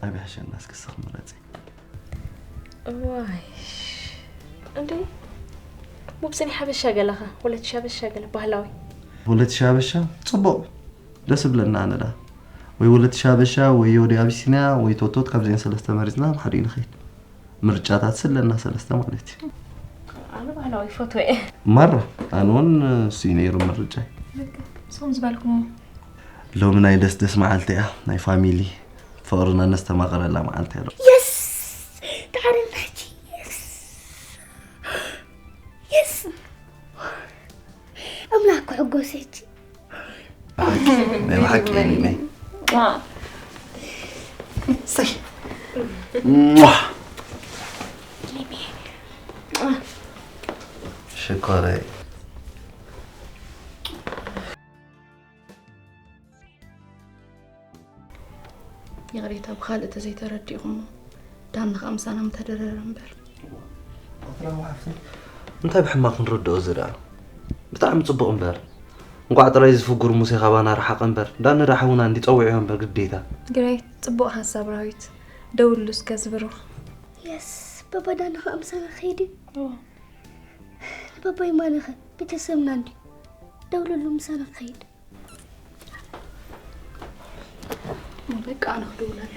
ኣበይ ሕሸና እስኪ ስኽ ምረጺ። ዋይ እንዴ ሙብስኒ ሓበሻ ገለኻ ወለቲ ሓበሻ ገለ ባህላዊ ወለቲ ሓበሻ ጽቡቕ ደስ ብለና ኣነ ዳ ወይ ወለቲ ሓበሻ ወይ ወዲ ኣቢሲንያ ወይ ቶቶት ካብዚአን ሰለስተ መሪጽና ሓደ ንኸይድ ምርጫታት ስለና ሰለስተ ማለት እዩ ኣነ ባህላዊ ፎቶ ማራ ኣነ እውን እሱ ነይሩ ምርጫ ስኹም ዝበልኩም ሎሚ ናይ ደስ ደስ መዓልቲ እያ ናይ ፋሚሊ ፍቕርና ነስተማቕረላ መዓልቲ እያ የስ ተዓረናች የስ የስ ሕጎስ ሕጂ። ብሓቂ ናይ ብሓቂ ሊመይ ሰይ ሟ ሽኮረይ ይቕሬታ ብኻልእ ተዘይተረዲእኹሞ ዳኒ ከዓ ምሳና ምተደረረ እምበር። ኣፍራም ሓፍተይ እንታይ ብሕማቕ ክንረድኦ እዚ ደኣ ብጣዕሚ ጽቡቕ እምበር እንቋዕ ጥራይ እዚ ፍጉር ሙሴ ካባና ረሓቐ እምበር ዳኒ ደኣ ሓውና እንዲ ጸዊዕዮ እምበር ግዴታ። ግሬት ጽቡቕ ሓሳብ ራዊት ደውሉ እስከ ዝብሩኽ። የስ ባባ ዳኒ ከዓ ምሳና ክኸይድ እዩ። ንባባ የማነ ኸ ቤተሰብና እንድዩ ደውለሉ ምሳና ክኸይድ። በቃ ኣነ ክድውለሉ።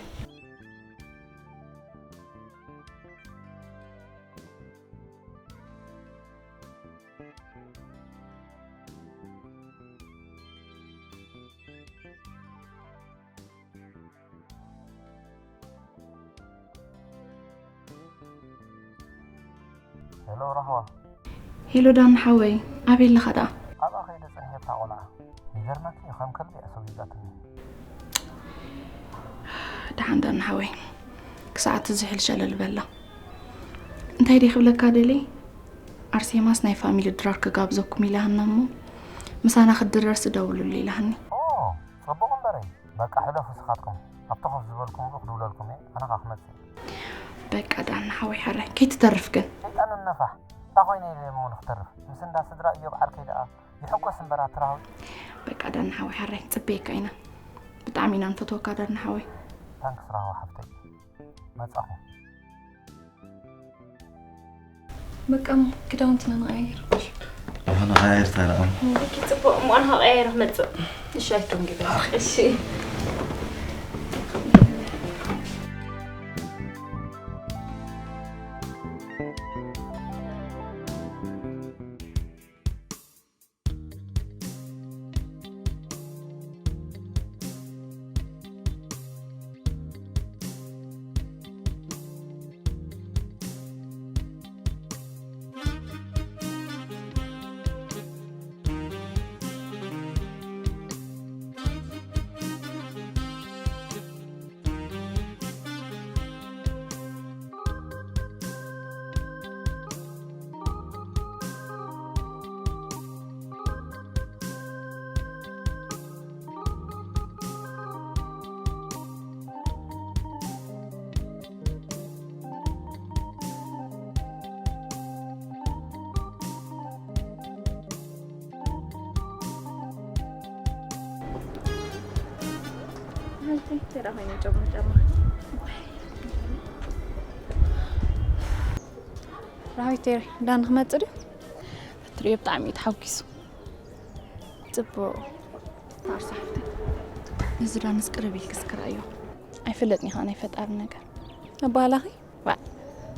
ሄሎ ራህዋ። ሄሎ ዳኒ ሓወይ ኣበይ ኣለኻ ደኣ? ኣብኣ ከይደ ጸኒሐ እታ ቆልዓ። ይገርመኪ እዩ ከም ከልቢ እያ ሰጒጋትኒ። ደሓን ዳኒ ሓወይ ክሳዕ እቲ ዝሕል ሸለል በላ። እንታይ ድየ ክብለካ ደልየ ኣርሴማስ ናይ ፋሚሊ ድራር ክጋብዘኩም ኢላሃና እሞ ምሳና ክትድረርሲ ደውልሉ ኢላሃኒ። ኦ ጽቡቕ እምበረይ በቃ ሕለፉ ስኻትኩም ኣብቲ ኮፍ ዝበልኩምሉ ክድውለልኩም እየ ኣነ ኸኣ ክመጽእ እየ። በቃ ዳኒ ሓወይ ሓራይ ከይትተርፍ ግን። ሸይጣን ነፋሕ እንታ ኮይነ ኢለ እሞ ንክተርፍ ምስ እንዳ ስድራ እዮብ ዓርከይ ደኣ ይሕጎስ እምበር ኣቲ ራህዊ። በቃ ዳኒ ሓወይ ሓራይ ንጽበየካ ኢና ብጣዕሚ ኢና ንፈትወካ ዳኒ ሓወይ። ታንክስ ራህዋ ሓፍተይ መጻኹ። በቃ እሞ ክዳውንትና ንቐያይር። ኣነ ኸያይር ታረቐም እኪ ጽቡቕ እሞ ኣነ ካብ ቀያይር ክመጽእ። እሺ ኣይቶም ግበ። እሺ ራዊት ቴሪ ዳን ክመጽእ ድዩ? እትሪኦ ብጣዕሚ እዩ ተሓጒሱ። ጽቡቕ። ታርሳ ሓፍተይ ነዚ ዳንስ ቅርብ ኢልኪ እስኪ ረኣዮ። ኣይፈለጥን ኢኻ ናይ ፈጣሪ ነገር። ኣባህላኺ? ዋ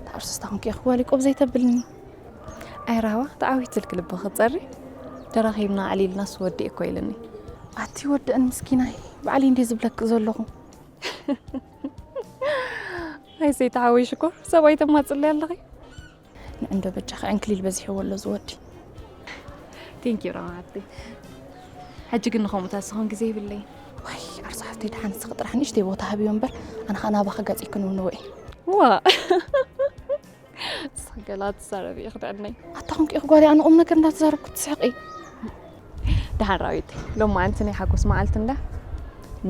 ታርሱ ስታኹንኪ ኢኺ ጓል ይቆብ ዘይተብልኒ። ኣይ ራህዋ ተዓዊትልኪ ልብኺ ክጸሪ። ተራኺብና ኣዕሊልናስ ወዲእ እኮ ኢልኒ። ኣቲ ወድእን ምስኪናይ ባዕለይ እንድየ ዝብለኪ ዘለኹ። ኣይ ሰይቲ ሓወይ ሽኮር ሰብኣይ ተማፅለይ ኣለኺ። ንእንዶ በጃኺ ዕንክሊል በዚሕዎ ኣሎ ዝወዲ። ቴንኪ ራማዓተይ። ሕጂ ግን ንኸምኡታት ዝኾን ግዜ የብለይን። ዋይ ኣርሳ ሓፍተይ ደሓን ንስኺ ጥራሕ ንእሽተይ ቦታ ሃብዮ እምበር ኣነ ኸኣ ናባኺ ገፀይ ክንውንዎ እየ። ዋ እስኺ ገላ ትዛረቢ ኢኺ ደዕነይ። ኣታ ኹንኪ ኢኺ ጓለይ ኣነ ቁም ነገር እንዳተዛረብኩ ትስሕቂ። ደሓን ራዊተይ ሎማዓንቲ ናይ ሓጎስ መዓልቲ እንዳ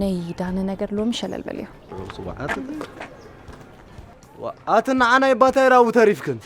ነይ ዳነ ነገር ሎሚ ሸለል በልዮ። ኣቲ ንዓ ናይ ባታይ ራቡ ተሪፍክን።